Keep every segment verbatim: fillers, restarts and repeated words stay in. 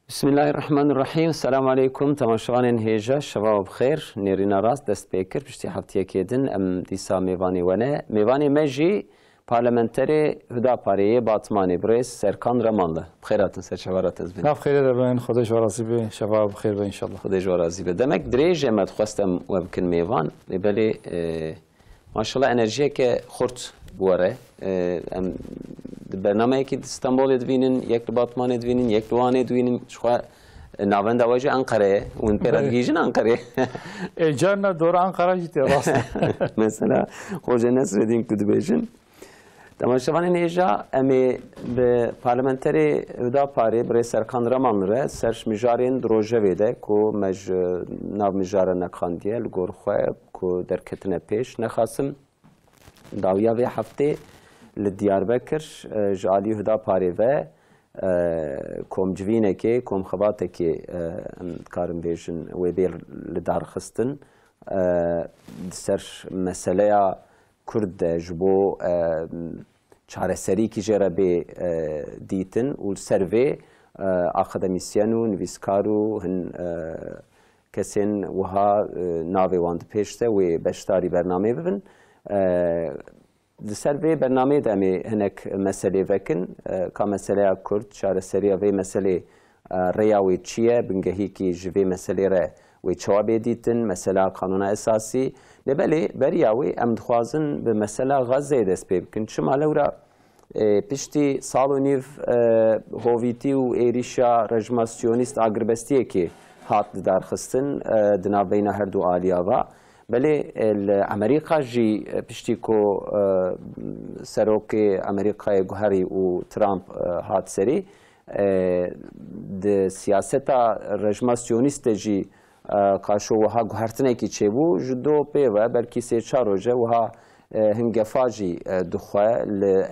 Bismillahirrahmanirrahim. Selamu aleykum. Temaşevanên hêja, şeva we bi xêr. Nêrîna rast dest pê kir. Piştî heftiyekê din em dîsa mêvanê we ne. Mêvanê me jî parlamenterê Hudaparê yê Batmanê, birêz Serkan Remanlı. Bi xêr hatin, ser çava re tez bin. Nav xêrê de bin, Xwedê ji we razî be, şeva we bi xêr be înşallah. Xwedê ji we razî be. Demek dirêj e me dixwest em we bikin mêvan. Lê belê, e, Maşallah enerjiyeke xurt bi we re. Ee, em di bernameyekî di Stenbolê divînin, yek li Batmanê divînin, yek li Wanê divînin. Jixwe, e, navenda we jî Enqere ye. Hûn pê re Belê. digihîjin Enqereyê. E, carna dora Ankara jî tê rast. Mesela, Xocê Nesredîn ku dibêjin. Temaşevanên hêja, em ê bi parlamenterê Hudaparê, birêz Serkan Remanlı re ser mijarên di rojevê de ku me ji nav mijara neqandiye, li gor xwe, ku derketine pêş. Nexasim dawiya vê heftê li Diyarbekir, e, ji alî Hudaparê ve, e, komcivînekê, komxebatekê, e, em dikarin bêjin wê bê li dar xistin. E, di ser meseleya Kurd de ji bo, e, çareserîkî jê re bê, e, dîtin û li ser vê, e, akademîsyen û nivîskar û hin, e, kesên wiha, e, navê wan di pêş de wê beşdarî bernameyê bibin. E, di ser vê bernameyê de em ê hinek meselê vekin, e, ka meseleya Kurd, çareseriya vê meselê, e, rêya wê çi ye, bingehîkî ji vê meselê re wê çawa bê dîtin, mesela Qanûna Esasî. Lê belê beriya wê em dixwazin bi mesela Xezeyê dest pê bikin. Çima lewra E, piştî sal û nîv, e, hovîtî û êrîşa rejima siyonîst agirbestiyekê hat lidarxistin, e, di navbeyna her du aliya va. Belê, e, li Amerîka jî, e, piştî ku, e, serokê Amerîkayê guherî û Trump, e, hat serî, e, di siyaseta rejima siyonîst de jî e, qaşo wiha guhertinekî çêbû, ji do pê ve belkî sê çar roj e wiha, e, hin gefa jî, e, dixwe li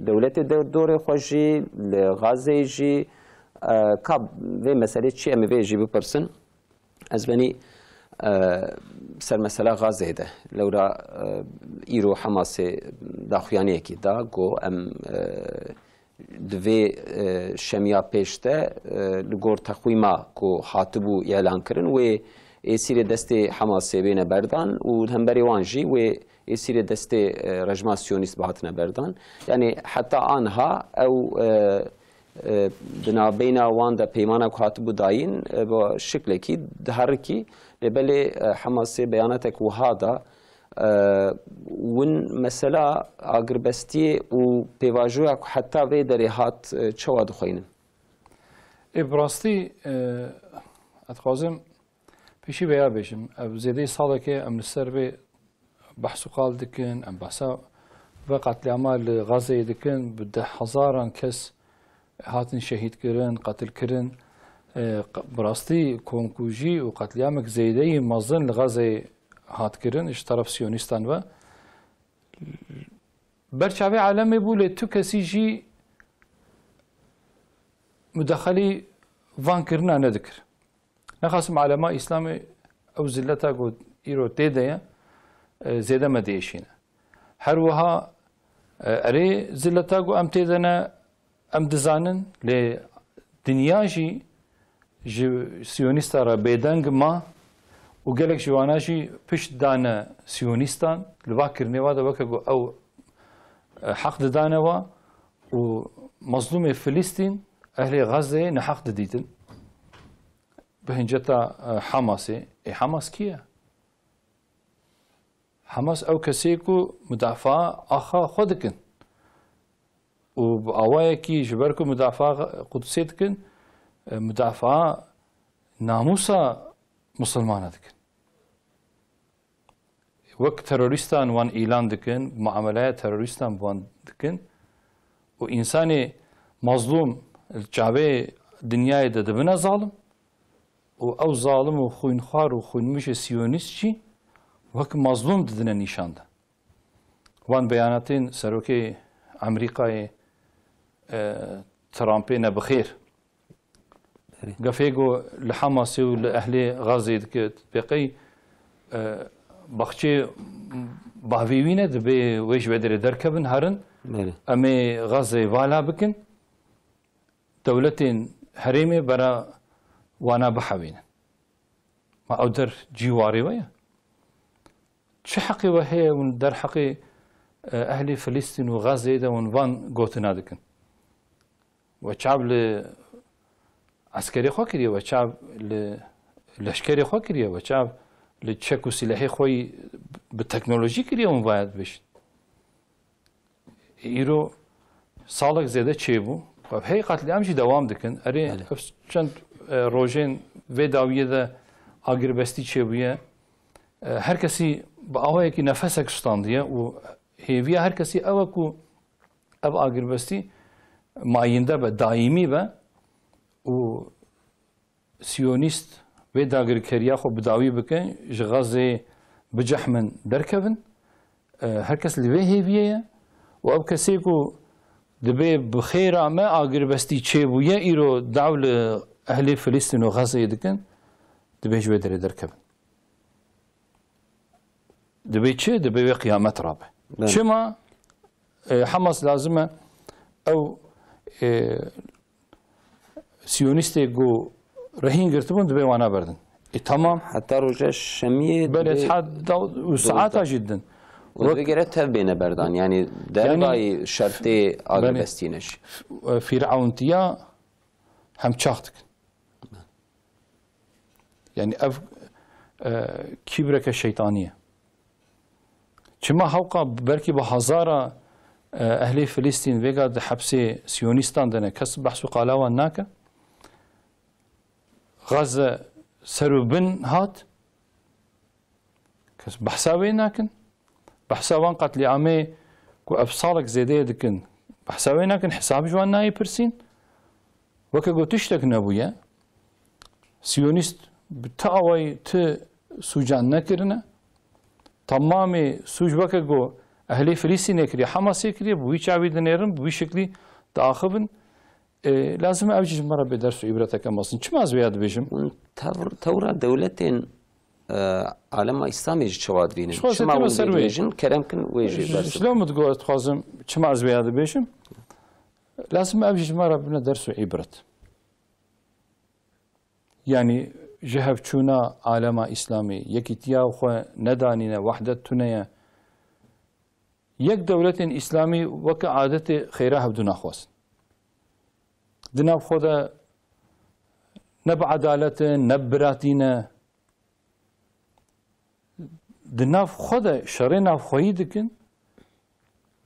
dewletê de dorê xwe jî, li Xazeyê jî, e, ka vê meselê çi em ê vê jî bipirsin. Ez benî, e, ser mesela Xazeyê de. Lewra, e, îro Hamasê daxuyaniyekî da, got em, e, di vê, e, şemiya pêş de, e, li gor teqwîma ku hatibû îlan kirin, wê êsîrê destê Hamasê bêne berdan û hemberê wan jî wê êsîrê destê, e, rejima siyonîst bihatine berdan. Yanî heta anha ew, e, e, di navbeyna wan de peymana ku hatibû dayîn, e, bi şiklekî diherikî. Lê belê, e, Hamasê beyanetek wiha da, E, win mesela agirbestiyê û pêvajoya ku heta vê derê hat, e, çawa dixweynin? Ê, bi rastî, e, ez dixwazim pêşî veya bêjim, ev zêdeyî salekê em li ser vê behs û qal dikin, em behsa vê qetlîama li Xezeyê dikin, bi deh hezaran kes hatin şehîdkirin, qetilkirin. E, q-, bi rastî komkujî û qetlîamek zêdeyî mezin li Xezeyê hat kirin ji teref siyonîstan ve. Ber çavê alemê bû, lê tu kesî jî mudexelî van kirina nedikir. Nexasim alema Îslamê ew zilleta ku îro tê de ye, e, zêde me diêşîne. Her wiha, e, erê zilleta ku em tê de ne, em dizanin, lê dinya jî ji siyonîsta re bêdeng ma û gelek ji wana jî pişt dane siyonîstan. Li va kirinê wa de weke ku ew, e, heq didane wa û mezlûmê Filistîn, ehlê Xezeyê neheq didîtin. Bi hinceta, e, Hamasê, ê Hamas kî ye? Hamas ew kesê ku mudafaa axa xwe dikin û bi awayekî ji ber ku mudafaa Qudusê dikin, e, mudafaa namûsa misilmana dikin. Wek terorîstan wan îlan dikin, muameleya terorîstan bi wan dikin û însanê mazlûm li çavê dinyayê de dibine zalim û ew zalim û xwînxwar û xwînmijê siyonîst jî wek mazlûm didine nîşan de. Van beyanatên serokê Amerîkayê, e, Trumpê ne bi xêr. Erê. Gefê ku li Hamasê û li ehlê Xazê dike, pêqey, e, baxçê bavê wî ne, dibê wê ji vê derê derkevin, herin. Erê. Em ê Xazê vala bikin. Dewletên herêmê bera wana bihewînin. Ma ew der cî warê we ye? Çi heqê we heye hûn derheqê, e, ehlê Filistîn û Xezeyê de hûn van gotina dikin? We çav li eskerê xwe kiriye, we çav li leşkerê xwe kiriye, we çav li çek û sîlehê xwe yî bi teknolojî kiriye hûn vaya dibêjin? Îro salek zêde çêbû. Hey, qetlîam jî dewam dikin. Erê, Belê. ev çend, e, rojên vê dawiyê de agirbestî çêbûye. E, her kesî bi awayekî nefesek standiye û hêviya her kesî ew e ku ev agirbestî mayînde be, daîmî be û Siyonîst vê dagirkeriya xwe bi dawî bikin, ji Xezê bicehmin derkevin. E, her kes li vê hêviyê ye û ev kesê ku dibê bi xêra me agirbestî çêbûye, îro daw li ehlê Filistîn û Xezeyê dikin, dibê ji wê derê derkevin. Dibê çi? Dibê wê qiyamet rabe. Belê. Çima? E, Hamas lazim e ew, e, Siyonîstê ku rehîn girtibûn, dibê wana berdin. E, tamam. Heta roja şemiyê Belê, dibê saet da-, û saeta dozda. jî din. Û Wek dibê gere tev bêne berdan. Yani Yani dervayî şertê Belê. agirbestî ne jî. F-, e, Fîrewntiya hemçax dikin. Yani ev, e, kîbreke şeytanî ye. Çima hewqa belkî bi hazara, e, ehlê Filistîn vêga di hepsê Siyonîstan de ne, kes behs û qala wan nake. Gaze ser û bin hat, kes behsa wê nakin. Behsa wan qetlîamê ku ev salek zêdeyê dikin, behsa wê nakin, hesab ji wan nayê pirsîn. Weke ku tiştek nebûye, Siyonîst bi ti awayî ti sûcan nekirine. Temamê sûc weke ku ehlê Filistînê kiriye, Hamasê kiriye, bi wî çavî dinêrin, bi wî şiklî diaxivin. E, lazim e ev jî ji me re bê ders û îbreteke mezin. Çima ez vêya dibêjim? Hûn tewr-, tewra dewletên, e, alema Îslamê jî çawa dibînin? Ji xwe Çima hûn vê ser wê. dibêjin? Kerem kin wê jî Ji, bersiv ji lewm digot, dixwazim, çima ez vêya dibêjim? Lazim e ev jî ji me re bibine ders û îbret. Yanî ji hevçûna alema Îslamê, yekîtiya xwe nedanîne, wehdet tune ye. Yek dewletên Îslamî weke adetê xêra hevdû naxwazin. Di nav xwe de ne bi edalet in, ne bi biratî ne. Di nav xwe de şerê navxweyî dikin,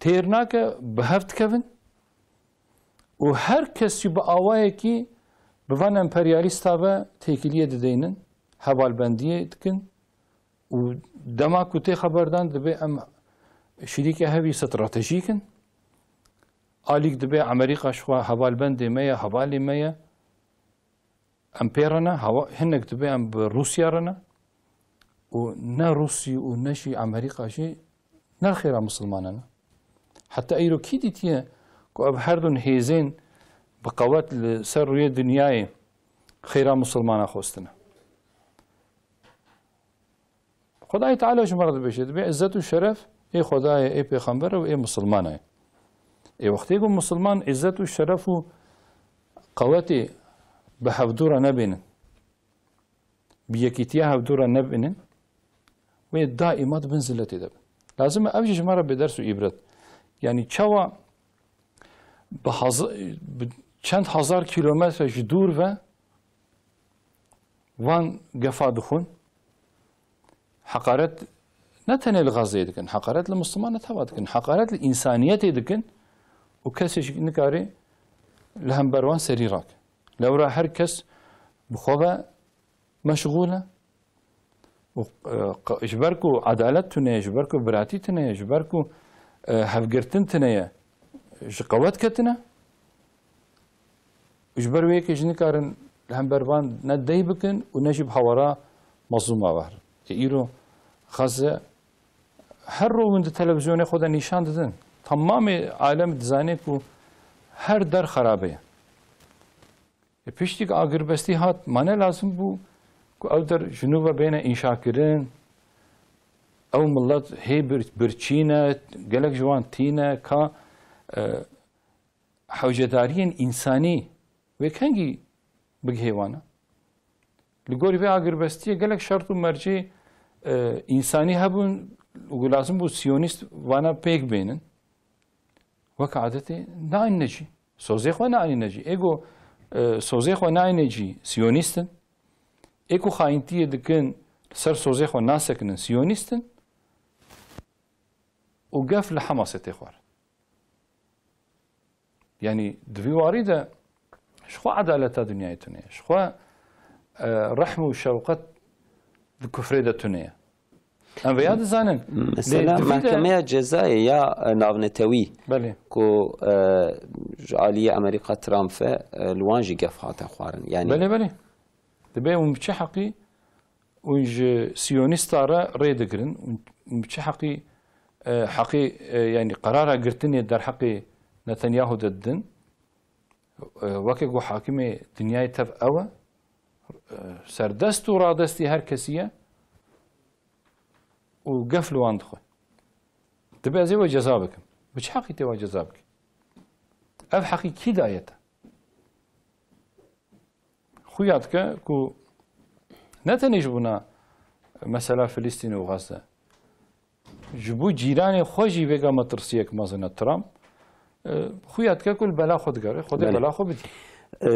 têr nake, bi hev dikevin û her kes jî bi awayekî bi van emperyalîsta ve têkiliyê dideynin, hevalbendiyê dikin. Û dema ku tê xeberdan, dibê em şirîke hevî stratejîk in. Alîk dibê Amerîka ji xwe hevalbendê me ye, hevalê me ye. Em pê re ne, hewa-, hinek dibê em bi Rûsya re ne. Û ne Rûsî û ne jî Amerîka jî ne xêra misilmana ne. Heta îro kî dîtiye ku ev her du hêzên bi qewet li ser rûyê dinyayê xêra misilmana xwestine? Xwedayê Teala ji me re dibêje, dibê izzet û şeref ê Xwedayê, ê Pêxember e û ê misilmana ye. Ê wextê ku misilman izzet û şeref û qewetê bi hevdû re nebînin, bi yekîtiya hevdû re nebînin, wê daîma di bin ziletê de bin. Lazim e ev jî ji me re bê ders û îbret. Yanî çawa bi haza-, bi çend hazar kîlometre ji dûr ve van gefa dixwin. Heqaret ne tenê li Xezeyê dikin, heqaret li Misliman netewî dikin, heqaret li însaniyetê dikin û kesê jî nikare li hember wan serî rake. Lewra her kes bi xwe ve meşxûl e. Û, e, q-, ji ber ku edalet tune ye, ji ber ku biratî tune ye, ji ber ku, e, hevgirtin tune ye, ji qewet ketine. Ji ber wê yekê jî nikarin li hember van ne dey bikin û ne jî bi hawara mezlûma ve herin. Ê îro Xezze her ro hûn di televîzyonê xwe de nîşan didin. Temamê alem dizane ku her der xerabe ye. E, piştî ku agirbestî hat, mane lazim bû ku ew der ji nû ve bêne înşakirin. Ew milet hê bir-, birçî ne, gelek ji wan tî ne, ka, e, hewcedariyên însanî wê kengî bigihê wana. Li gorî vê agirbestiyê gelek şert û mercê, e, însanî hebûn û lazim bû siyonîst vana pêk bênin. Weke adetê naîne cî. Sozê xwe naîne cî. Ê ku, e, sozê xwe naîne cî, siyonîst in. Ê ku xayîntiyê dikin, li ser sozê xwe nasekinin, siyonîst in. Û gef li Hamasê tê xwarin. Yanî di vî warî de ji xwe edaleta dinyayê tune ye. Ji xwe, e, rehm û şewqet di kufrê de tune ye. Em vêya dizanin. Mesela Lê di vî de Mehkemeya Cezayê ya, e, navnetewî Belê. ku, e, ji aliyê Amerîka Trump ve, e, li wan jî gef hate xwarin. Yanî Belê, belê. Dibe hûn bi çi heqî hûn ji siyonîsta re rê digirin? Hûn, hûn bi çi heqî, e, heqê, e, yanî qerara girtinê derheqê Netanyahu de didin? E, weke ku hakimê dinyayê tev ew e, e, serdest û radestî her kesî ye û gef li wan dixwe. Dibe ez ê we ceza bikim. Bi çi heqî tê we ceza bikî? Ev heqî kî daye te? Xuya dike ku ne tenê ji bona mesela Filistîn û Gaza, ji bo cîranê xwe jî vêga metirsiyek mezin e Trump. E, xuya dike ku li bela xwe digere, Xwedê Belê. bela xwe bidî. E,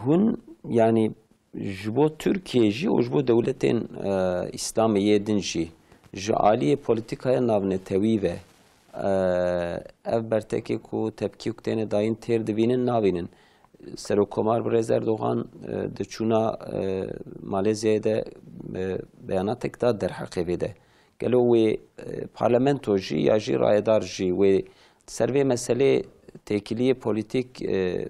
hûn, yanî, ji bo Tirkiyê jî û ji bo dewletên, e, Îslamê yê din jî ji aliyê polîtîkaya navnetewî ve, e, ev bertekê ku tepkî ku têne dayîn têr dibînin, nabînin. Serokkomar Birêz Erdogan, e, di çûna, e, Malezyayê de, e, beyanatek da derheqê vê de. Gelo wê, e, parlamento jî ya jî rayedar jî wê ser vê meselê têkiliyê polîtîk, e,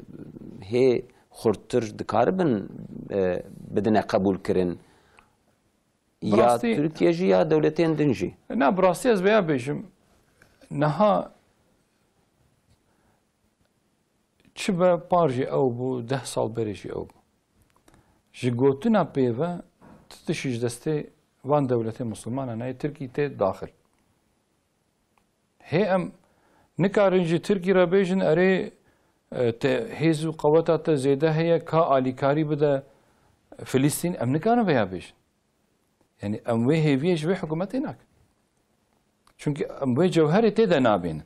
hê xurttir dikaribin, e, bidine qebûlkirin? Ya Bi rastî Tirkiye jî ya dewletên din jî? Na, bi rastî ez vêya bêjim, niha çi be par jî ew bû, deh sal berê jî ew bû. Ji gotina pê ve tu tişî ji destê van dewletê Mislimana nayê Tirkî tê daxil. Hê em nikarin ji Tirkî re bêjin, erê, e, te hêz û qeweta te zêde heye, ka alîkarî bide Filistîn, em nikarin vêya bêjin. Yanî em wê hêviyê ji vê hikûmetê nakin. Çunkî em wê cewherê tê de nabînin.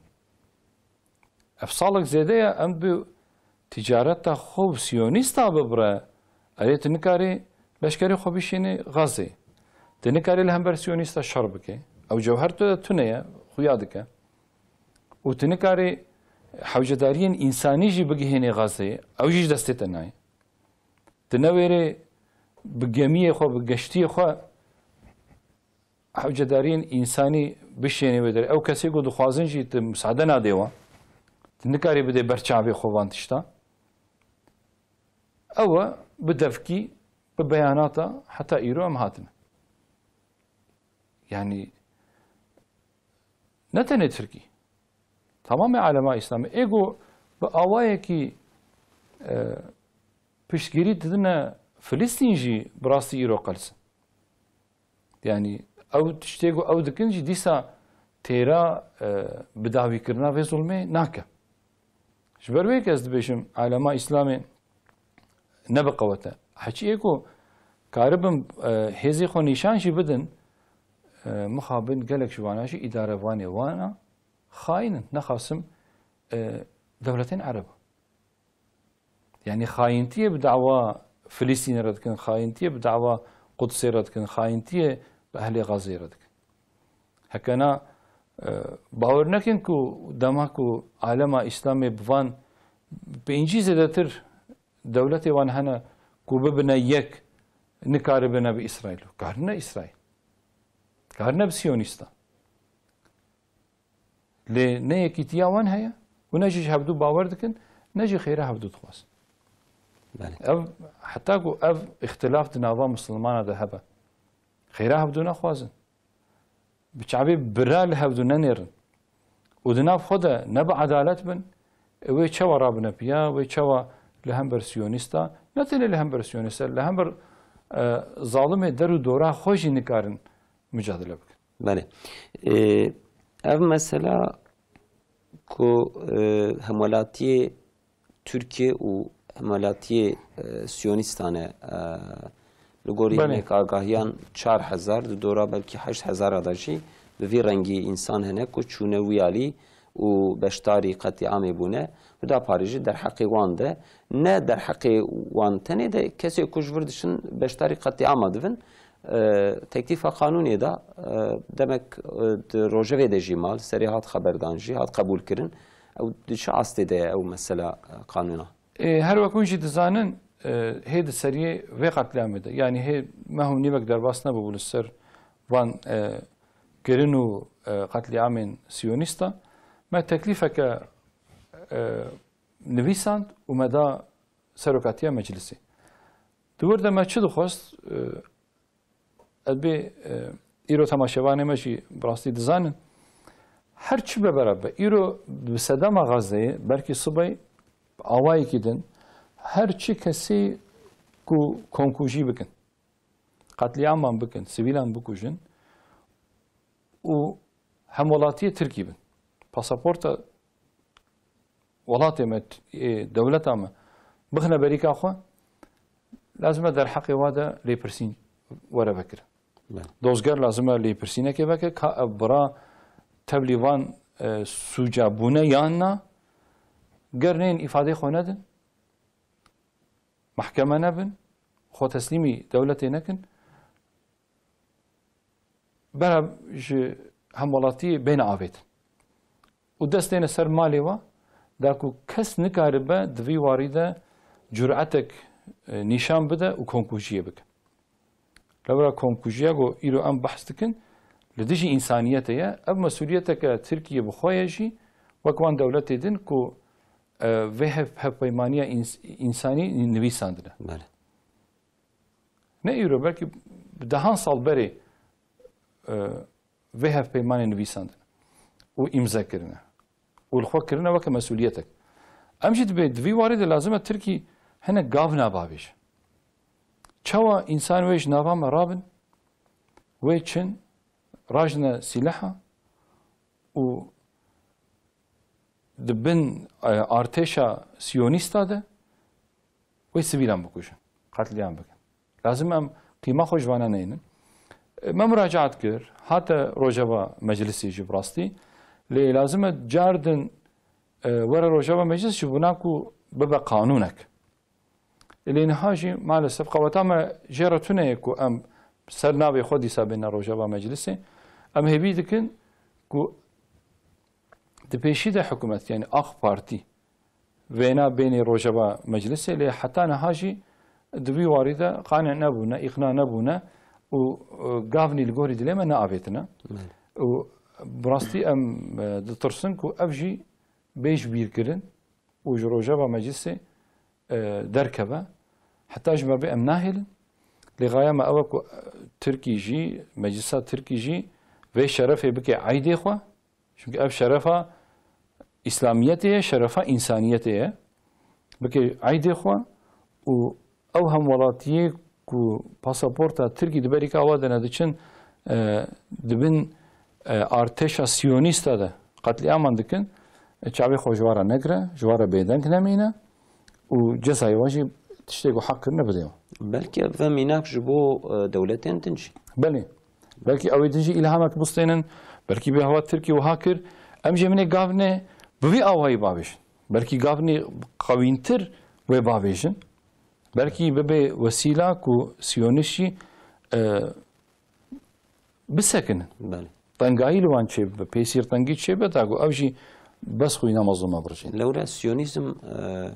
Ev salek zêde ye, em bi ticareta xwe û siyonîsta bibire. Erê tu nikarî leşkerê xwe bişînî Gazê. Tu nikarî li hember siyonîsta şer bike. Ew cewher tu de tune ye, xuya dike. Û tu nikarî hewcedariyên însanî jî bigihênî Gazê. Ew jî ji destê te nayê. Tu newêrê bi gemiyê xwe, bi geştiyê xwe hewcedariyên însanî bişênê wê derê. Ew kesê ku dixwazin jî tu misade nadê wan. Tu nikarî bidê ber çavê xwe van tişta. Ew e bi devkî, bi beyanata heta îro em hatine. Yanî ne tenê Tirkî. Tamamê alema Îslamê. Ê ku bi awayekî, e, piştgirî didine Filistîn jî bi rastî îro qels in. Yanî ew tiştê ku ew dikin jî dîsa têra, e, bidawîkirina vê zulmê nake. Ji ber wê yekê ez dibêjim, alema Îslamê ne bi qewet e. Heçiyê ku karibin, e, hêzê xwe nîşan jî bidin, e, mixabin gelek ji wana jî îdarevanê wana xayîn in. Nexasim, e, dewletên Ereb. Yanî xayîntiyê bi dawa Filistînê re dikin, xayîntiyê bi dawa Qudsê re dikin, xayîntiyê bi ehlê Gazê re dikin. Heke na, e, bawer nekin ku dema ku alema Îslamê bi van pêncî zêdetir dewletê wan hene ku bibine yek, nikaribine bi Îsraîl. Karine Îsraîl. Karine bi Siyonîstan. Lê ne yekîtiya wan heye û ne jî ji hevdû bawer dikin, ne jî xêra hevdû dixwazin. Belê. Ev, heta ku ev îxtilaf di nava Misilmana de hebe, xêra hevdû nexwazin. Bi çavê bira li hevdû nenêrin. Û di nav xwe de ne bi edalet bin, wê çawa rabine piya, wê çawa li hember Siyonîsta, ne tenê li hember Siyonîsta, li hember, e, zalimê der û dora xwe jî nikarin micadele bikin. Belê. Ê, ev mesela ku, e, hemwelatiyê Tirkiye û Hemwelatiyê, e, Siyonîstan e. E, li gorî Belê. hinek agahiyan çar hezar, di dora belkî heşt hezara de jî bi vî rengî însan hene ku çûne wî alî û beşdarî qetlîamê bûne. Huda parê jî derheqê wan de, ne derheqê wan tenê de, kesê ku ji vir diçin beşdarî qetlîama dibin. E, teklîfa qanûnê de, e, demek, e, di rojevê de jî mal, serê hat xeberdan jî, hat qebûlkirin. Ew di çi astê de ye ew mesela, e, qanûna? E, her wek hûn jî dizanin, e, hê di seriyê vê qetlîamê de, yanî hê meh û nîvek derbas nebûbû li ser van, e, kirin û, e, qetlîamên siyonîsta, me teklîfeke, e, nivîsand û me da serokatiya meclisê. Di wir de me çi dixwest, e, ez bê, e, îro temaşevanê me jî bi rastî dizanin. Her çi be berabe, îro bi sedema Gazeyê, belkî sibê awayekî din, her çi kesî ku komkujî bikin, qetlîaman bikin, sivîlan bikujin û hemwelatiyê Tirkî bin, pasaporta welatê me, ê, dewleta me bixine berîka xwe, lazim e derheqê wa de lêpirsîn were vekirin. Belê. Dozger lazim e lêpirsînekê veke, ka ev bira tevlî van, e, sûca bûne yan na, ger nên îfadê xwe nedin, mehkeme nebin, xwe teslîmî dewletê nekin, bera ji hemwelatiyê bêne avêtin. Û dest têne ser malê wa, da ku kes nikaribe di vî warî de curatek, e, nîşan bide û komkujiyê bike. Lewra komkujiya ku îro em behs dikin, li dijî însaniyetê ye. Ev mesûliyeteke Tirkiye bi xwe ye jî, wek wan dewletê din ku, e, vê hev-, hevpeymaniya îns-, însanî nivîsandine. Belê. Ne îro, belkî bi dehan sal berê, e, vê hevpeymanê nivîsandine û îmze kirine û li xwe kirine weke mesûliyetek. Em jî dibê di vî warî de lazim e Tirkî hinek gavna bavêje. Çawa însan wê ji nava me rabin, wê çin, rajine sîleha û di bin, e, artêşa siyonîsta de wê sivîlan bikujin, qetlîam bikin. Lazim em qîma xwe ji vana neynin. E, me muracaat kir, hate rojeva meclisê jî bi rastî. Lê lazim e car din, e, were rojeva meclis ji bona ku bibe qanûnek. Lê niha jî maalesef qeweta me jê re tune ye ku em ser navê xwe dîsa bêne rojeva meclisê. Em hêvî dikin ku di pêşî de hikûmet, yanî AK Partî, vêna bênê rojeva meclisê, lê heta niha jî di vî warî de qane nebûne, îqna nebûne û, e, gavnî li gorî dilê me neavêtine. Belê. Û bi rastî em, e, ditirsin ku ev jî bê ji bîrkirin û ji rojeva meclisê, e, derkeve. Heta ji me bê em nahêlin. Lê xaya me ew e ku, e, Tirkî jî, meclisa Tirkî jî vê şerefê bike eydê xwe. Çimkî ev şerefa îslamiyetê ye, şerefa însaniyetê ye. Bike eydê xwe û ew hemwelatiyê ku pasaporta Tirkî di berîka wa de ne diçin, e, di bin, e, artêşa siyonîsta de qetlîaman dikin, e, çavê xwe ji wan re negire, ji wan re bêdeng nemîne û cezayê wan jî tiştê ku heq kirine bide wan. Belkî ev mînak ji bo, e, dewletên din jî. Belê. Belkî ew ê din jî îlhamek bistênin, belkî bi hewa Tirkî wiha kir. Em jê minê gavnê bi vî awayî bavêjin. Belkî gavnê qewîntir wê bavêjin. Belkî bibe wesîla ku siyonîst jî, e, bisekinin. Belê. Tengayî li wan çêbibe, pêsîrtengî çêbibe, ta ku ew jî bes xwîna mezlûma birjên. Lewra siyonîzm, e,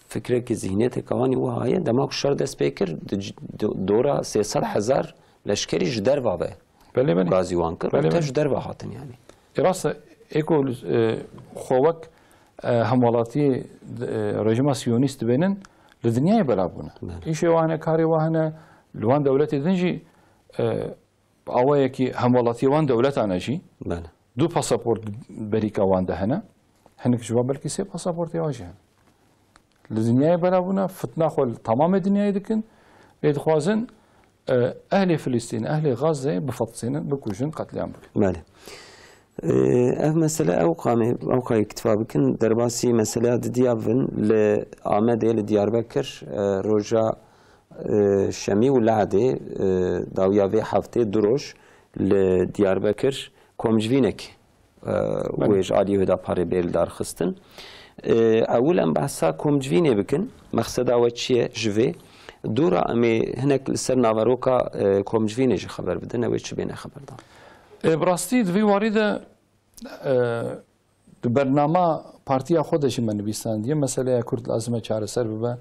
fikrekî, zihniyeteke wan jî wiha ye, dema ku şer dest pê kir, di c-, do-, dora sê sed hezar leşkerî ji derva ve Belê, belê. gazî wan kir. Belê, Û te belê. ji derva hatin yanî. E, rast e, ê ku, e, xwe wek, e, hemwelatiyê, e, rejîma siyonîst dibênin, li dinyayê bela bûne. Belê. Îşê wan hene, karê wan hene, li wan dewletê din jî, e, bi awayekî hemwelatiyê wan dewletan e jî. Belê. Du pasaport berîka wan de hene. Hinek ji wan belkî sê pasaportê wan jî hene. Li dinyayê bela bûne, fitna xwe li temamê dinyayê dikin. Lê dixwazin, e, ehlê Filistîn, ehlê Gazeyê bifetisînin, bikujin, qetlîam bikin. Belê. Ev mesele ew qamê, ew qayî iktifa bikin, derbasî meseleya didiya vin li Amedê, li Diyarbekir, e, roja, e, Şemî û Lehedê, e, dawiya vê heftê du roj li Diyarbekir komcivînek, e, Belê. wê ji alî Hudaparê bê li dar xistin. E, ewil em behsa komcivînê bikin. Mexseda we çi ye ji vê? Dû ra em ê hinek li ser naveroka, e, komcivînê jî xeber bidin, ew ê çi bêne xeberdan? E, bi rastî di vî warî de, e, di bernama partiya xwe de jî me nivîsandiye, meseleya Kurd lazim e çareser bibe.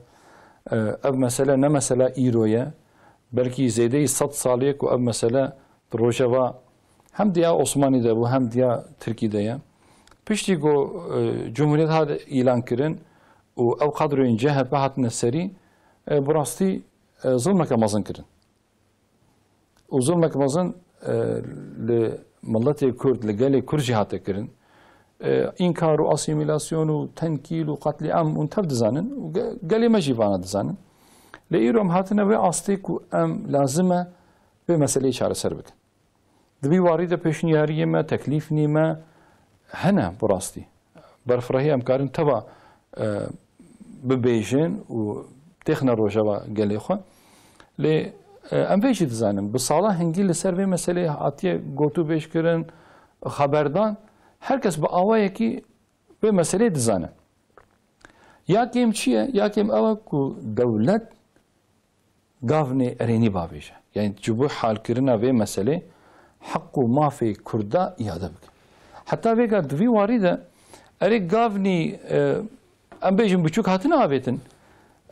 E, ev mesele ne mesela îro ye, belkî zêdeyî sed salê ye ku ev mesele di rojeva hem diya Osmanî de bû, hem diya Tirkî de ye. Piştî ku, e, Cumhuriyet hat îlan kirin û ew kadroyên C H P hatine serî, e, bi rastî, e, zilmeke mezin kirin. Û zilmek mezin, e, li miletê Kurd, li gelê Kurd jî hate kirin. E, înkar û asîmîlasyon û tenkîl û qetlîam hûn tev dizanin û ge-, gelê me jî vana dizanin. Lê îro em hatine vê astê ku em lazim e vê meseleyê çareser bikin. Di vî warî de pêşniyariyê me, teklîfnî me hene bi rastî. Berfirehî em karin teva, e, bibêjin û têxine rojeva gelê xwe. Lê, e, em vê jî dizanin, bi sala hingî li ser vê meseleyê hatiye gotûbêjkirin, xeberdan, her kes bi awayekî vê meseleyê dizane. Ya kêm çi ye? Ya kêm ew e ku dewlet gavnê erênî bavêje. Yani ji bo halkirina vê meselê heq û mafê Kurda îade bike. Heta vêga di vî warî de erê gavnî, e, em bêjin biçûk hatine avêtin,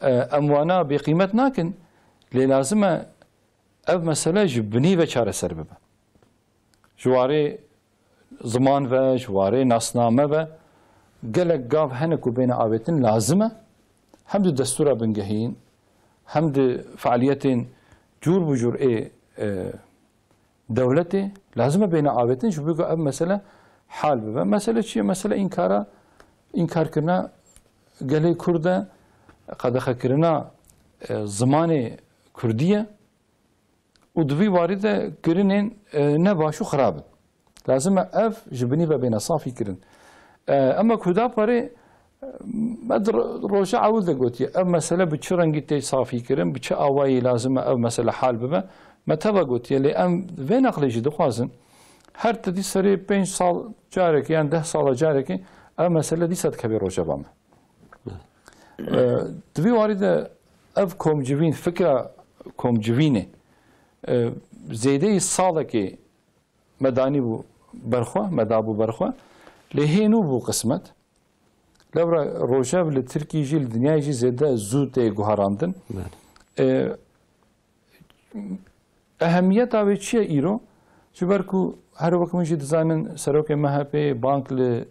e, em wana bêqîmet nakin, lê lazim e ev mesele ji binî ve çareser bibe. Ji warê ziman ve, ji warê nasname ve gelek gav hene ku bêne avêtin lazim e. Hem di destûra bingehîn, hem di fealiyetên cûr bi cûr ê, e, dewletê lazim e bêne avêtin, ji bo ku ev mesele hal bibe. Mesele çi ye? Mesele înkara, înkarkirina gelê Kurd e, qedexekirina, e, zimanê Kurdî ye. Û di vî warî de kirinên, e, ne baş û xirab in. Lazim e ev ji binî ve bêne safî kirin. E, ema Hudaparê, e, me di ro-, roja ewil de gotiye, ev mesele bi çi rengî tê safî kirin, bi çi awayî lazim e ev mesele hal bibe, me teva gotiye. Lê em vê neqlê jî dixwazin, her ti dî serê pênc sal carekê yan deh sala carekê ev mesele dîsa dikeve rojeva me. E, di vî warî de ev komcivîn, fikra komcivînê, e, zêdeyî salekê me danîbû berxwe, me dabû berxwe, lê hê nû bû qismet. Lewra rojev li Tirkî jî, li dinyayê jî zêde zû tê guherandin. Belê. E, ehemiyeta wê çi ye îro? Ji ber ku her wek hûn jî dizanin, serokê M H P'ê bang li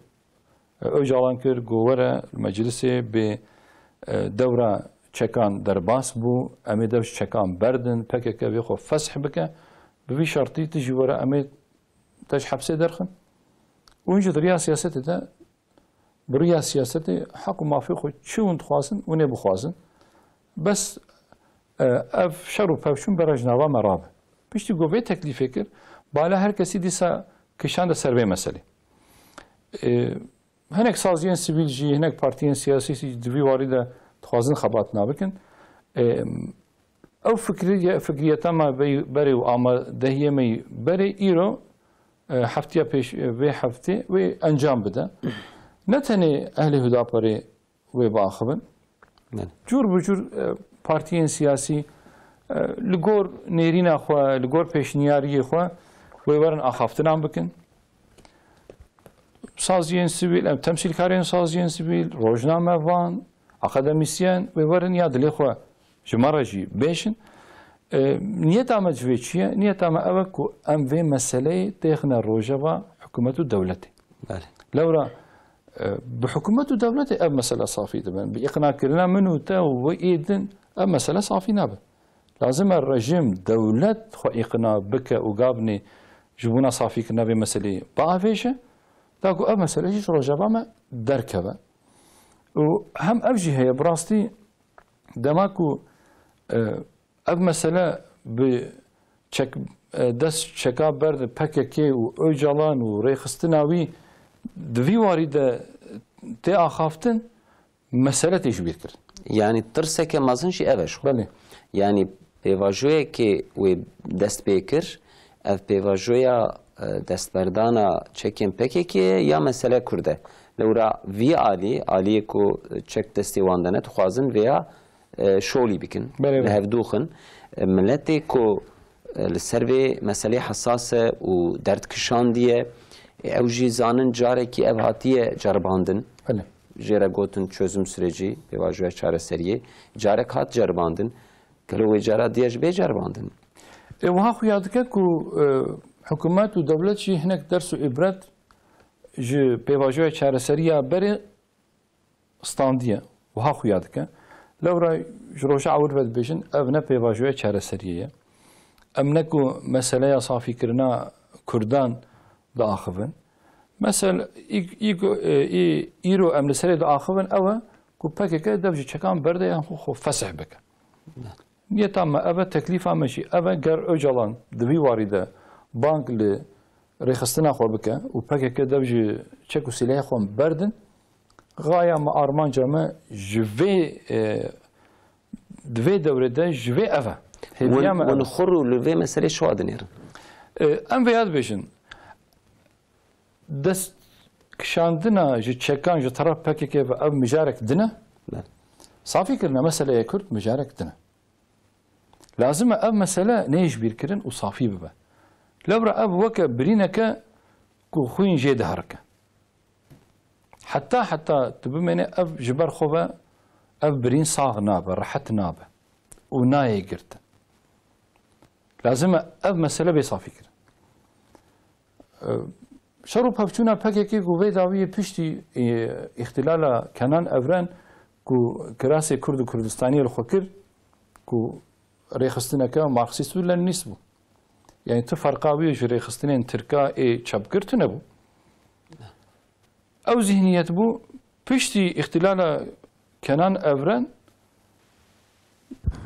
Ocalan kir, got, were li meclisê bê, e, dewra çekan derbas bû, em ê dev ji çekan berdin, P K K vê xwe fesh bike, bi vî şertî tu jî were em ê te ji hepsê derxin. Û hûn jî di riya siyasetê de, bi riya siyasetê heq û mafê xwe çi hûn dixwazin, hûn ê bixwazin. Bes, e, ev şer û pevçûn bere ji nava me rabe. Piştî ku vê teklîfê kir, bala her kesî dîsa kişande ser vê meselê. E, hinek saziyên sivîl jî, hinek partiyên siyasî jî di vî warî de dixwazin xebatina bikin. E, ew fikriye-, fikriyeta me bey-, berê û amadehiyê me yî berê îro, e, heftiya pêş, e, vê heftê wê encam bide. Ne tenê ehlê Hudaparê wê biaxivin. Belê. Cûr bi cûr, e, partiyên siyasî, e, li gor nêrîna xwe, li gor pêşniyariyê xwe wê werin axaftinan bikin. Saziyên sivîl, em temsîlkarên saziyên sivîl, rojnamevan, akademîsyen wê werin ya dilê xwe ji me re jî bêjin. E, niyeta me ji vê çi ye? Niyeta me ew e ku em vê meseleyê têxine rojeva hikûmet û dewletê. Belê. Lewra, e, bi hikûmet û dewletê ev mesele safî dibe. Bi îqnakirina min û te û wê ê din ev mesele safî nabe. Lazim e rejîm, dewlet xwe îqna bike û gabnê ji bona safîkirina vê meseleyê biavêje, da ku ev mesele jî ji rojeva me derkeve. Û hem ev jî heye, bi rastî dema ku, e, ev mesele bi çek-, e, dest çeka ber di P K K û Ocalan û rêxistina wî di vî warî de tê axaftin, mesele tê ji bîr kirin. Yanî tirseke mezin jî ev e ji xwe. Belê. Yanî pêvajoyekê wê dest pê kir, ev pêvajoya, e, destberdana çekên P K K ye ya mesele Kurd e? Lewra vî alî, aliyê ku çek destê wan de ne, dixwazin vêya, e, şolî bikin, Belê, belê. li hev dûxin. E, miletê ku, e, li ser vê meselê hesas e û derd kişandiye, e, ew jî zanin carekî ev hatiye ceribandin. Belê. Jê re gotin çözüm süreci, pêvajoya çareseriyê. Carek hat ceribandin. Gelo wê cara diye jî bê ceribandin? E, wiha xuya dike ku, e, hikûmet û dewlet jî hinek ders û îbret ji pêvajoya çareseriya berê standiye. Wiha xuya dike. Lewra ji roja ewil ve dibêjin, ev ne pêvajoya çareseriyê ye. Em ne ku meseleya safîkirina Kurdan diaxivin. Mesel, î, î, e, î, îro em li serê diaxivin ew e ku P K K dev ji çekan berde yan xwe, xwe fesih bike. Niyeta me ev e, teklîfa me jî ev e, ger Ocalan di vî warî de bang li rêxistina xwe bike û P K K dev ji çek û sîlehê xwe berdin, xaya me, armanca me ji vê, e, di vê dewrê de ji vê ev e. Hêviya Win, me ev win e. xur û li vê meselê çawa dinêrin? E, em vêya dibêjin, dest kişandina ji çekan ji teref P K K ve ev mijarek din e. Belê. Safî kirine meseleyê Kurd mijarek din e. Lazim e ev mesele neyê ji bîr kirin û safî bibe. Lewra ev weke birîneke ku xwîn jê diherike. Heta, heta tu bimêne ev ji ber xwe ve ev birîn sax nabe, rehet nabe û nayê girtin. Lazim e ev mesele bê safî kirin. E, şer û pevçûna P K K ku vê dawiyê piştî, e, îxtilala Kenan Evren ku kirasê Kurd û Kurdistaniyê li xwe kir, ku rêxistineke Marksîst û Leninîst bû. Yani ti ferqa wî ji rêxistinên Tirka ê çepgir tune bû. Ew zihniyet bû, piştî îxtilala Kenan Evren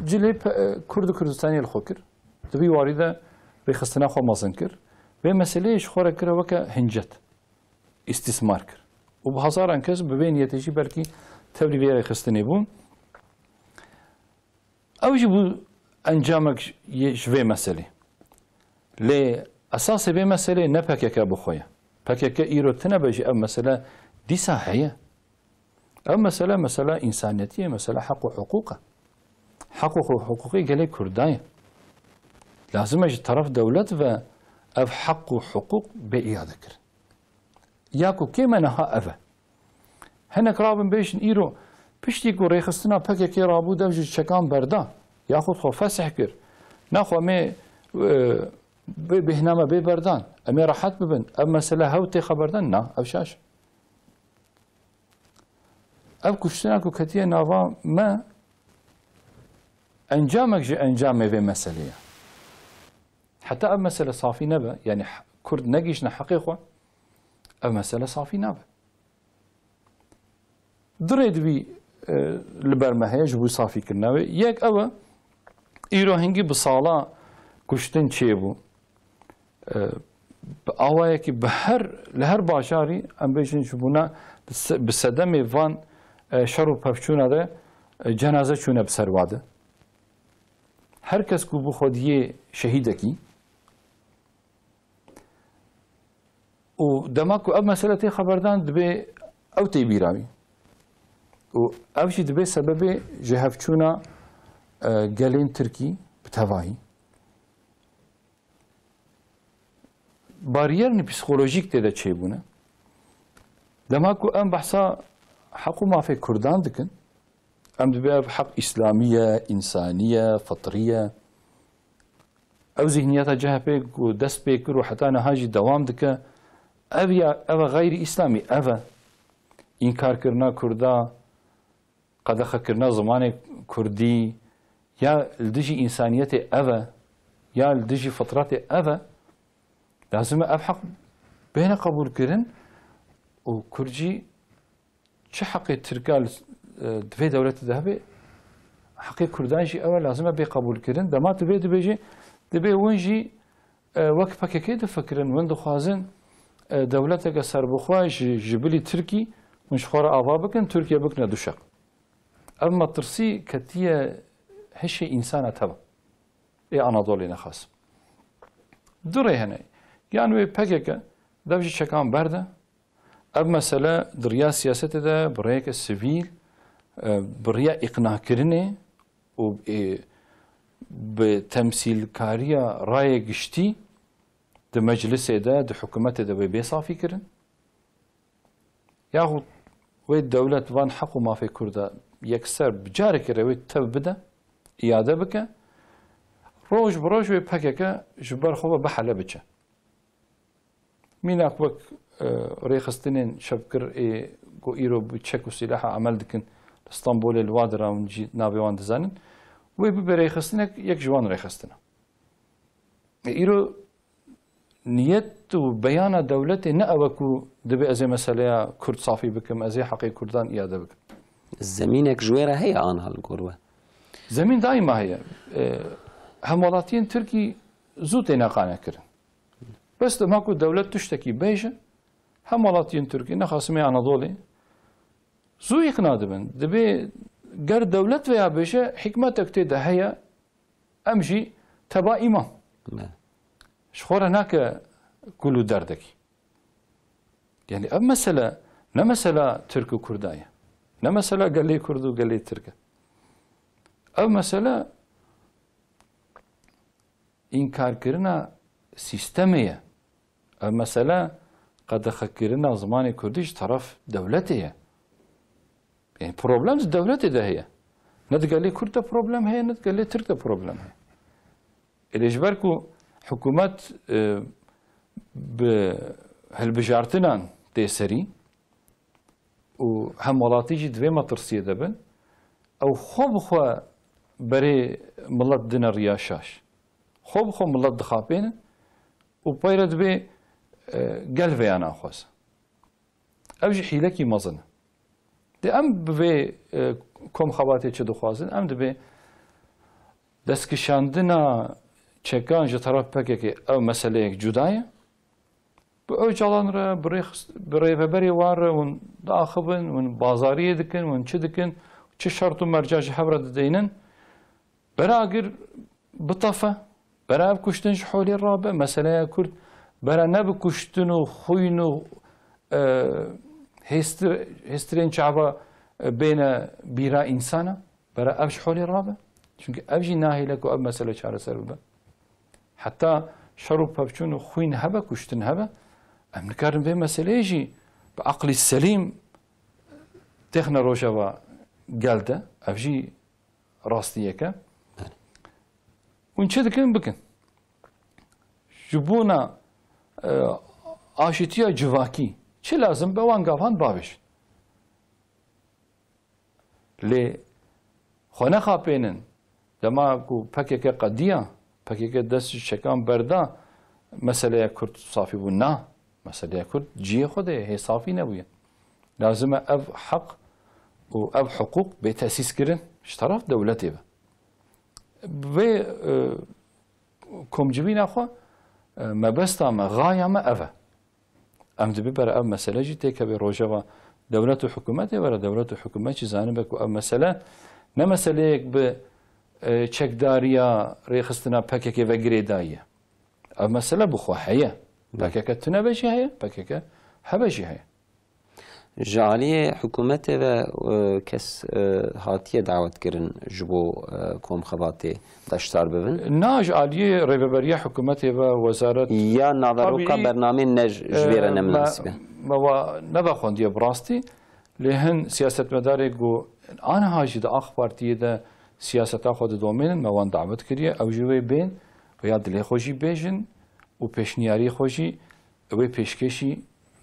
cilê pe-, Kurd û Kurdistaniyê li xwe kir. Di vî warî de rêxistina xwe mezin kir. Vê meseleyê ji xwe re kire weke hincet, îstîsmar kir. Û bi hezaran kes bi vê niyetê jî belkî tevlî vê rêxistinê bûn. Ew jî bû encamek yê ji vê meselê. Lê esasê vê meselê ne P K K bi xwe ye. P K K îro tine be jî ev mesele dîsa heye. Ev mesele, mesela însaniyetî ye, mesela heq û hiqûq e. Heq û hiqûqê gelê Kurdan ye. Lazim e ji teref dewlet ve ev heq û hiqûq bê îade kirin. Ya ku kêm e niha ev e. Hinek rabin bêjin îro, piştî ku rêxistina P K K rabû dev ji çekan berda, yaxud xwe fesih kir. Naxwe me, e, bê bêhna me bê berdan. Em ê rehet bibin. Ev mesele hew tê xeberdan? Na, ev şaş e. Ev kuştina ku ketiye nava me, encamek ji encamê vê meselê ye. Heta ev mesele safî nebe, yani h-, Kurd negihiştine heqê xwe, ev mesele safî nabe. Du rê di vî, e, li ber me heye ji bo safîkirina wê. Yek ew e, îro hingî bi sala kuştin çêbû. E, bi awayekî bi her, li her bajarî, em bêjin ji bona bi se-, bi sedemê van, e, şer û pevçûna de, e, cenaze çûne bi ser wa de. Her kes ku bû xwediyê şehîdekî, û dema ku ev mesele tê xeberdan, dibê ew tê bîra wî. Û ev jî dibê sebebê ji hevçûna, e, gelên Tirkî bi tevahî. Bariyerên psîkolojîk tê de çêbûne. Dema ku em behsa heq û mafê Kurdan dikin, em dibê ev heq îslamî ye, însanî ye, fitrî ye. Ew zihniyeta C H P ku dest pê kir û heta niha jî dewam dike, ev ya, ev e xeyrî îslamî, ev e. Înkarkirina Kurda, qedexekirina zimanê Kurdî, ya li dijî însaniyetê ev e, ya li dijî fitretê ev e. Lazim e ev heq bêne qebûlkirin û Kurd jî çi heqê Tirka li, e, di vê dewletê de hebe, heqê Kurdan jî ew e, lazim e bê qebûlkirin. Dema tu vê dibêjî, dibê win jî e, wek P K K difikirin, hûn dixwazin, e, dewleteke serbixwe ji, ji bilî Tirkî hûn ji xwe re ava bikin, Tirkiye bikine duşeq. Ev metirsî ketiye hişê însana teva. Ê Anadolê nexasim. Du rê hene. Yan wê P K K dev ji çekan berde. Ev mesele di riya siyasetê de bi rêyeke sivîl, e, bi riya îqnakirinê û, e, bi temsîlkariya rayê giştî di meclisê de, di hikûmetê de wê bê safî kirin. Yaxud wê dewlet van heq û mafê Kurda yekser bi carekê re wê tev bide, îade bike, roj bi roj wê P K K ji ber xwe ve bihele biçe. Mînak wek, e, rêxistinên şevkir ê ku îro bi çek û sîlaha emel dikin li Stenbolê li wa dira hûn jî navê wan dizanin, wê bibe rêxistinek yek ji wan rêxistina. E, îro niyet û beyana dewletê ne ew e ku dibê ez ê meseleya Kurd safî bikim, ez ê heqê Kurdan îade bikim. Zemînek ji wê re heye aniha li gor we? Zemîn daîma heye. E, hemwelatiyên Tirkî zû têne qanekirin. Bes dema ku dewlet tiştekî bêje, hemwelatiyên Tirkî, nexasim ê Anadolê, zû îqna dibin. Dibê ger dewlet veya bêje, hikmetek tê de heye, em jî teba îman. Ne. Ji xwe re nake kul û derdekî. Yani ev mesele ne mesela Tirk û Kurda ye. Ne mesela gelê Kurd û gelê Tirk e. Ev mesele înkarkirina sîstemê ye. Ev mesele qedexekirina zimanê kurdî ji teref dewletê ye. Yani problem di dewletê de heye. Ne di gelê kurd de problem heye, ne di gelê tirk de problem heye. Ê lê ji ber ku hikûmet, e, bi hilbijartinan tê serî, û hemwelatî jî di vê metirsiyê de bin, ew xwe bi xwe berê milet dine riya şaş. Xwe bi xwe milet dixapênin û peyre dibê, e, gel vêya naxwaze. Ev jî hîlekî mezin e. Dê em bi vê, e, komxebatê çi dixwazin? Em dibê destkişandina çekan ji teref P K K ew meseleyek cuda ye. Bi Ocalan re, bi rêxist-, bi rêveberê wan re hûn diaxivin, hûn bazariyê dikin, hûn çi dikin, çi şert û merca ji hev re dideynin, bera agir bitefe, bera ev kuştin ji holê rabe, meseleya Kurd bera ne bi kuştin û xwîn û, e, hêstir-, hêstirên çava, e, bêne bîra însana. Bera ev ji holê rabe. Çimkî ev jî nahêle ku ev mesele çareser bibe. Heta şer û pevçûn û xwîn hebe, kuştin hebe, em nikarin vê meseleyê jî bi aqlî selîm têxine rojeva gel de. Ev jî rastiyek e. Hûn çi dikin, bikin. Ji bona, e, aşîtiya civakî çi lazim be, wan gavan bavêjin. Lê xwe nexapênin, dema ku P K K qediya, P K K dest ji çekan berda, meseleya Kurd safî bû. Na, meseleya Kurd cihê xwe de ye, hê safî nebûye. Lazim e ev heq û ev hiqûq bê tesîs kirin ji teref dewletê ve. Vê, e, komcivîna xwe, e, mebesta me, xaya me ev e. Em dibê bera ev mesele jî têkevê rojeva dewlet û hikûmetê, were dewlet û hikûmet jî zanibe ku ev mesele ne meseleyek bi, e, çekdariya rêxistina P K K ve girêdayî ye. Ev mesele bi xwe heye. P K K tune be jî heye, P K K hebe jî heye. Ji aliyê hikûmetê ve, e, kes, e, hatiye dawetkirin ji bo, e, komxebatê beşdar bibin? Na, ji aliyê rêveberiya hikûmetê ve, wezaret. Ya naveroka Tabî, bernameyên ne ji, ji vê re e, ne me, minasib e? Me wa nevexwendiye bi rastî. Lê hin siyasetmedarê ku aniha jî di A K Partiyê de siyaseta xwe didomênin, me wan dawet kiriye, ew jî wê bên, ya dilê xwe jî bêjin û pêşniyariyê xwe jî wê pêşkêşî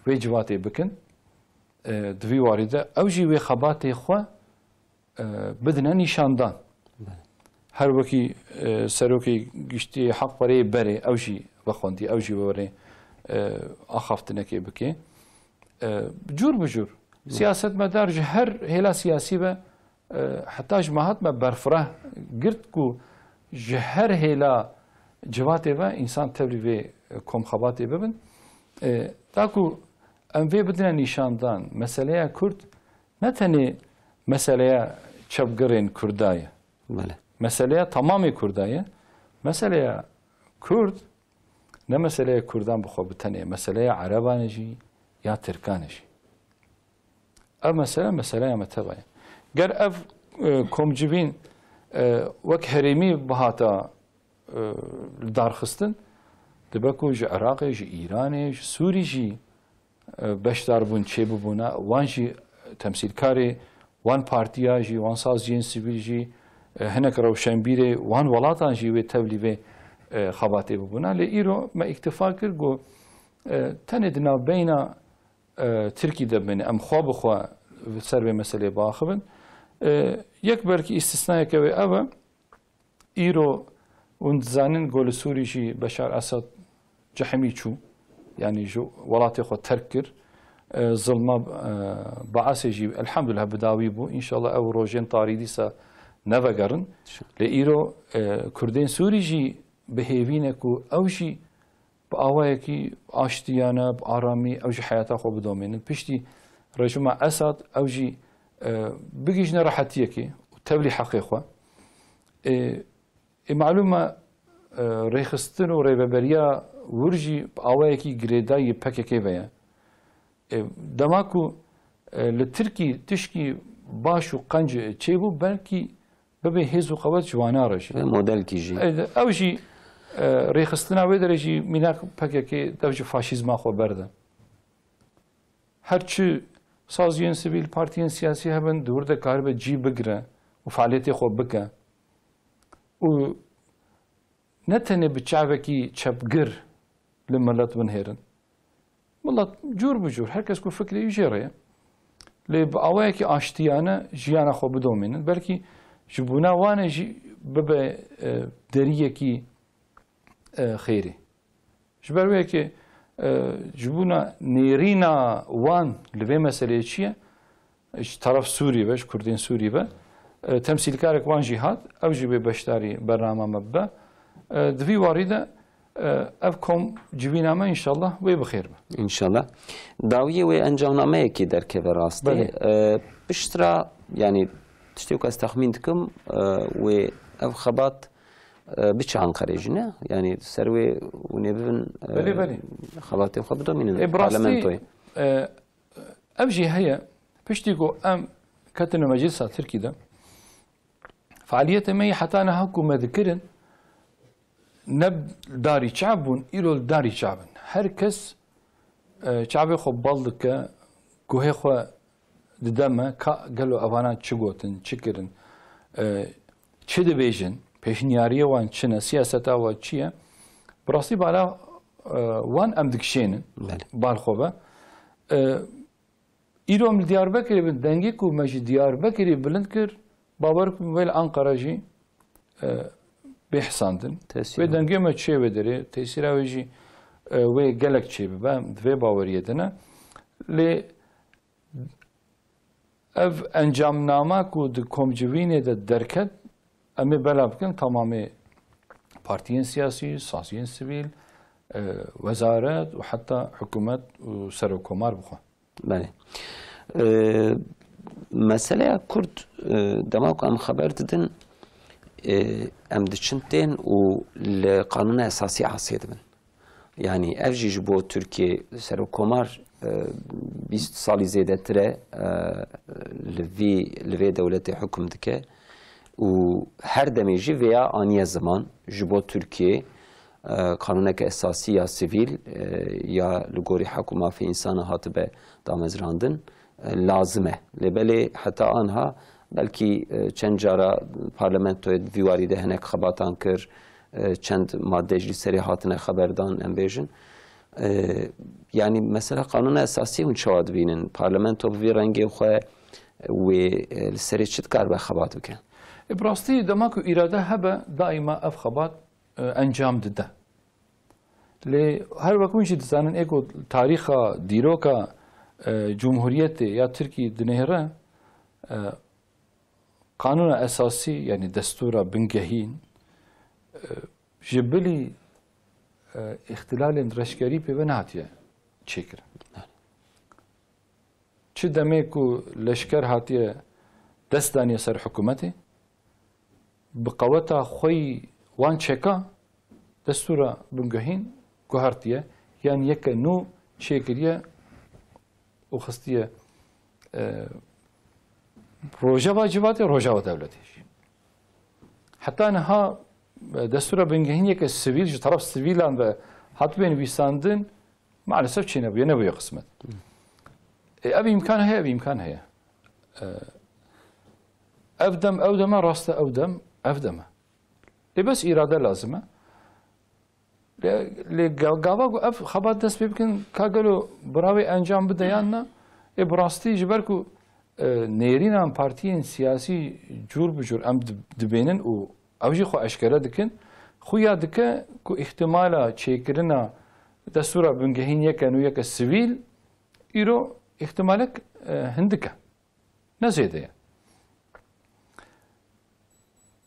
vê civatê bikin. E, di vî warî de ew jî wê xebatê xwe, e, bidine nîşandan. Belê. Her wekî, e, serokê giştî Haqperê berê, ew jî vexwendî, ew jî wê werê, e, axaftinekê bike. E, cûr bi cûr. Belê. Siyasetmedar ji her hêla siyasî ve, e, heta ji me hat me berfireh girt ku ji her hêla civatê ve însan tevlî vê, e, komxebatê bibin. E, da ku em vê bidine nîşandan, meseleya Kurd ne tenê meseleya çepgirên Kurda ye. Belê. Meseleya tamamê Kurda ye. Meseleya Kurd ne meseleya Kurdan bi xwe bi tenê, meseleya Ereban e jî ya Tirkan e jî. Ev mesele, meseleya me teva ye. Ger ev, e, komcivîn, e, wek herêmî bihata, e, li darxistin, dibe ku ji Iraqê, ji Îranê, ji Sûrî jî, e, beşdarbûn çêbibûna, wan jî temsîlkarê wan partiya jî, wan saziyên sivîl jî, e, hinek rewşenbîrê wan welatan jî wê tevlî vê, e, xebatê bibûna. Lê îro me îktifa kir ku, e, tenê di navbeyna e, Tirkî de bin, em xwe bi xwe li ser vê meseleyê biaxivin. E, yek belkî îstisnayeke wê ev e, îro hûn dizanin ku li Sûrî jî Beşar Esad cehimî çû, yanî ji welatê xwe terk kir. E, zilma, e, Baesê jî elhamdulillah bi dawî bû. Înşallah ew rojên tarî dîsa nevegerin. Lê îro, e, Kurdên Sûrî jî bi hêvî ne ku ew jî bi awayekî aştiyane, bi aramî ew jî heyata xwe bidomînin. Piştî rejîma Esad ew jî, e, bigihîjne rehetiyekê û tevlî heqê xwe. E, e, malûm e, e, rêxistin û rêveberiya wir jî bi awayekî girêdayî P K K ve ye. E, dema ku, e, li Tirkî tişkî baş û qenc çêbû, belkî bibe hêz û qewet ji wana re jî. Ve modelkî jî. E, ew jî, e, rêxistina wê derê jî mînak P K K dev ji faşîzma xwe berde. Her çi saziyên sivîl, partiyên siyasî hebin, di wir de karibe cî bigire û faaliyetê xwe bike. Û ne tenê bi çavekî çepgir li milet binihêrin. Milet cûr bi cûr, her kes ku fikrê wî jê re ye. Lê bi awayekî aştiyane jiyana xwe bidomînin. Belkî ji bona wan e jî bibe, e, deriyekî, e, xêrî. Ji ber wê yekê, e, ji bona nêrîna wan li vê meseleyê çi ye? Ji teref Sûrî ve, ji Kurdên Sûrî ve, e, temsîlkarek wan jî hat, ew jî wê beşdarî bernama me bibe. E, di vî warî de, e, ev kom civîna me înşallah wê bi xêr be. Înşallah. Dawiyê wê encamnameyekê derkeve rastê. Belê. E, piştre, yanî tiştê ku ez texmîn dikim, e, wê ev xebat, e, biçe Anqerê jî ne? Yanî ser wê hûn ê bibin, e, Belê, belê. Xebatên xwe bidomînin E, bi rastî, parlamentoyê. E, Ev jî heye, piştî ku em ketine meclisa Tirkî de, faaliyetê me yê heta niha ku me dikirin, ne darî çav bûn, îro li darî çav in. Her kes, e, çavê xwe bal dike, guhê xwe dide me, ka gelo evana çi gotin, çi kirin, e, çi dibêjin, pêşniyariya wan çi ne, siyaseta wan çi ye? Bi rastî bala, e, wan em dikişênin, Belê. Bal xwe be. E, Îro em li Diyarbekirê bin, dengê ku me ji Diyarbekirê bilind kir, bawer bikim wê li Anqara jî, e, bê hisandin. Tesîra. Wê dengê me çê wê derê, tesîra wê jî, e, wê gelek çê bibe, em di vê baweriyê de ne. Lê ev encamnama ku di komcivînê de derket, em ê bela bikin tamamê partiyên siyasî, saziyên sivîl, e, wezaret û heta hikûmet û serokkomar bixwe. Belê. E, meseleya Kurd, e, dema ku em xeber didin, e, em diçin tên û li Qanûna Esasî asê dibin. Yanî ev jî ji bo Tirkiye serokkomar, e, bîst salî zêdetir e, e, li vî, li vê dewletê hukm dike û her demê jî vêya aniye ziman ji bo Tirkiye, e, qanûneke esasî ya sivîl, e, ya li gorî heq û mafê însanan hatibe damezrandin, e, lazim e. Lê belê heta anha belkî, e, çend cara parlamentoyê di vî warî de hinek xebatan kir, e, çend madde jî li serê hatine xeberdan, em bêjin. E, yanî mesela qanûna esasî hûn çawa dibînin? Parlamento bi vî rengê xwe wê, e, li serê çi dikaribe xebat bike? E, bi rastî dema ku îrade hebe, daîma ev xebat, e, encam dide. Lê her wek hûn jî dizanin, ê ku tarîxa, dîroka, e, Cumhuriyetê ya Tirkî dinihêre, e, Qanûna Esasî, yanî destûra bingehîn, e, ji bilî, e, îxtîlalên reşkerî pê ve nehatiye çêkirin. Çi demê ku leşker hatiye dest daniye ser hikûmetê, bi qeweta xwe yî wan çeka destûra bingehîn guhertiye, yan yeke nû çêkiriye û xistiye, e, rojeva civatê, rojeva dewletê jî. Heta niha, e, destûra bingehîn yeke sivîl ji teref sivîlan ve hatibê nivîsandin, maalesef çênebûye, nebûye qismet. E, ev îmkan heye, ev îmkan heye. E, ev dem ew dem e, rast e, ew dem ev dem e. Lê bes îrade lazim e. Lê, lê ga-, gava ku ev xebat dest pê bikin, ka gelo bira wê encam bide yan na, ê bi rastî ji ber ku, e, nêrînan partiyên siyasî cûr bi cûr em di-, dibênin û ew jî xwe eşkere dikin, xuya dike ku îhtimala çêkirina destûra bingehîn yeke nû, yeke sivîl, îro îhtimalek, e, hindik e. Ne zêde ye.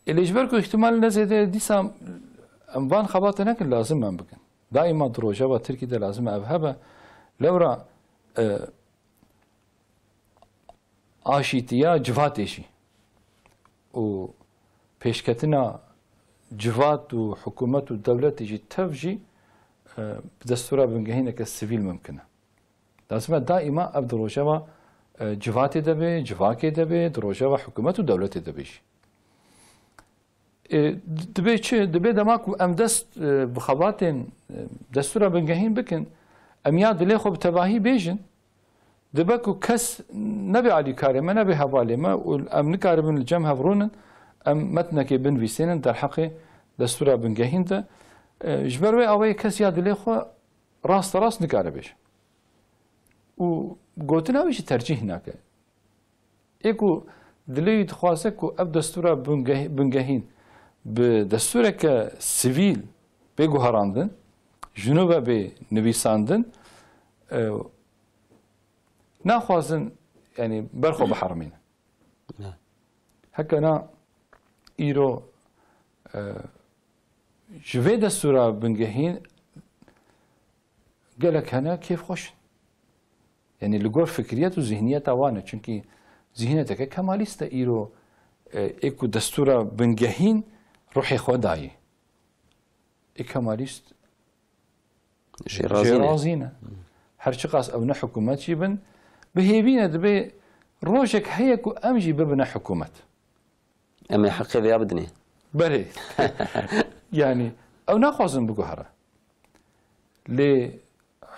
Ê lê ji ber ku îhtimal ne zêde ye, dîsa em van xebate nekin, lazim em bikin. Daîma di rojeva Tirkî de lazim e ev hebe. Lewra, e, aşîtiya civatê jî û pêşketina civat û hikûmet û dewletê jî tev jî, e, bi destûra bingehîneke sivîl mimkin e. Lazim e daîma ev di rojeva, e, civatê de be, civakê de be, di rojeva hikûmet û dewletê de be jî. E, d-, dibe çi? Dibe dema ku em dest, e, bi xebatên, e, destûra bingehîn bikin, em ya dilê xwe bi tevahî bêjin, dibe ku kes nebe alîkarê me, nebe hevalê me û em nikaribin li cem hev rûnin, em metnekê binivîsênin derheqê destûra bingehîn de. E, ji ber wê awayê kes ya dilê xwe rasterast nikare bêje. Û gotina wî jî tercîh nake. Ê ku dilê wî dixwaze ku ev destûra bingeh-, bingehîn bi destûreke sivîl bê guherandin, ji nû ve bê nivîsandin, e, naxwazin, yanî, ber xwe biherimînin. Ne. Heke na îro, e, ji vê destûra bingehîn gelek hene kêfxweş in. Yanî li gor fikriyet û zihniyeta wan e. Çunkî zihniyeteke kemalîst e îro, e, ê ku destûra bingehîn ruhê xwe dayî. Ê kemalîst Jê jê razî ne. razî ne. Her çiqas ew ne hikûmet jî bin, bi hêvî ne dibe rojek heye ku em jî bibine hikûmet. Em ê heqê vêya bidinê. Belê. Yanî ew naxwazin biguhere. Lê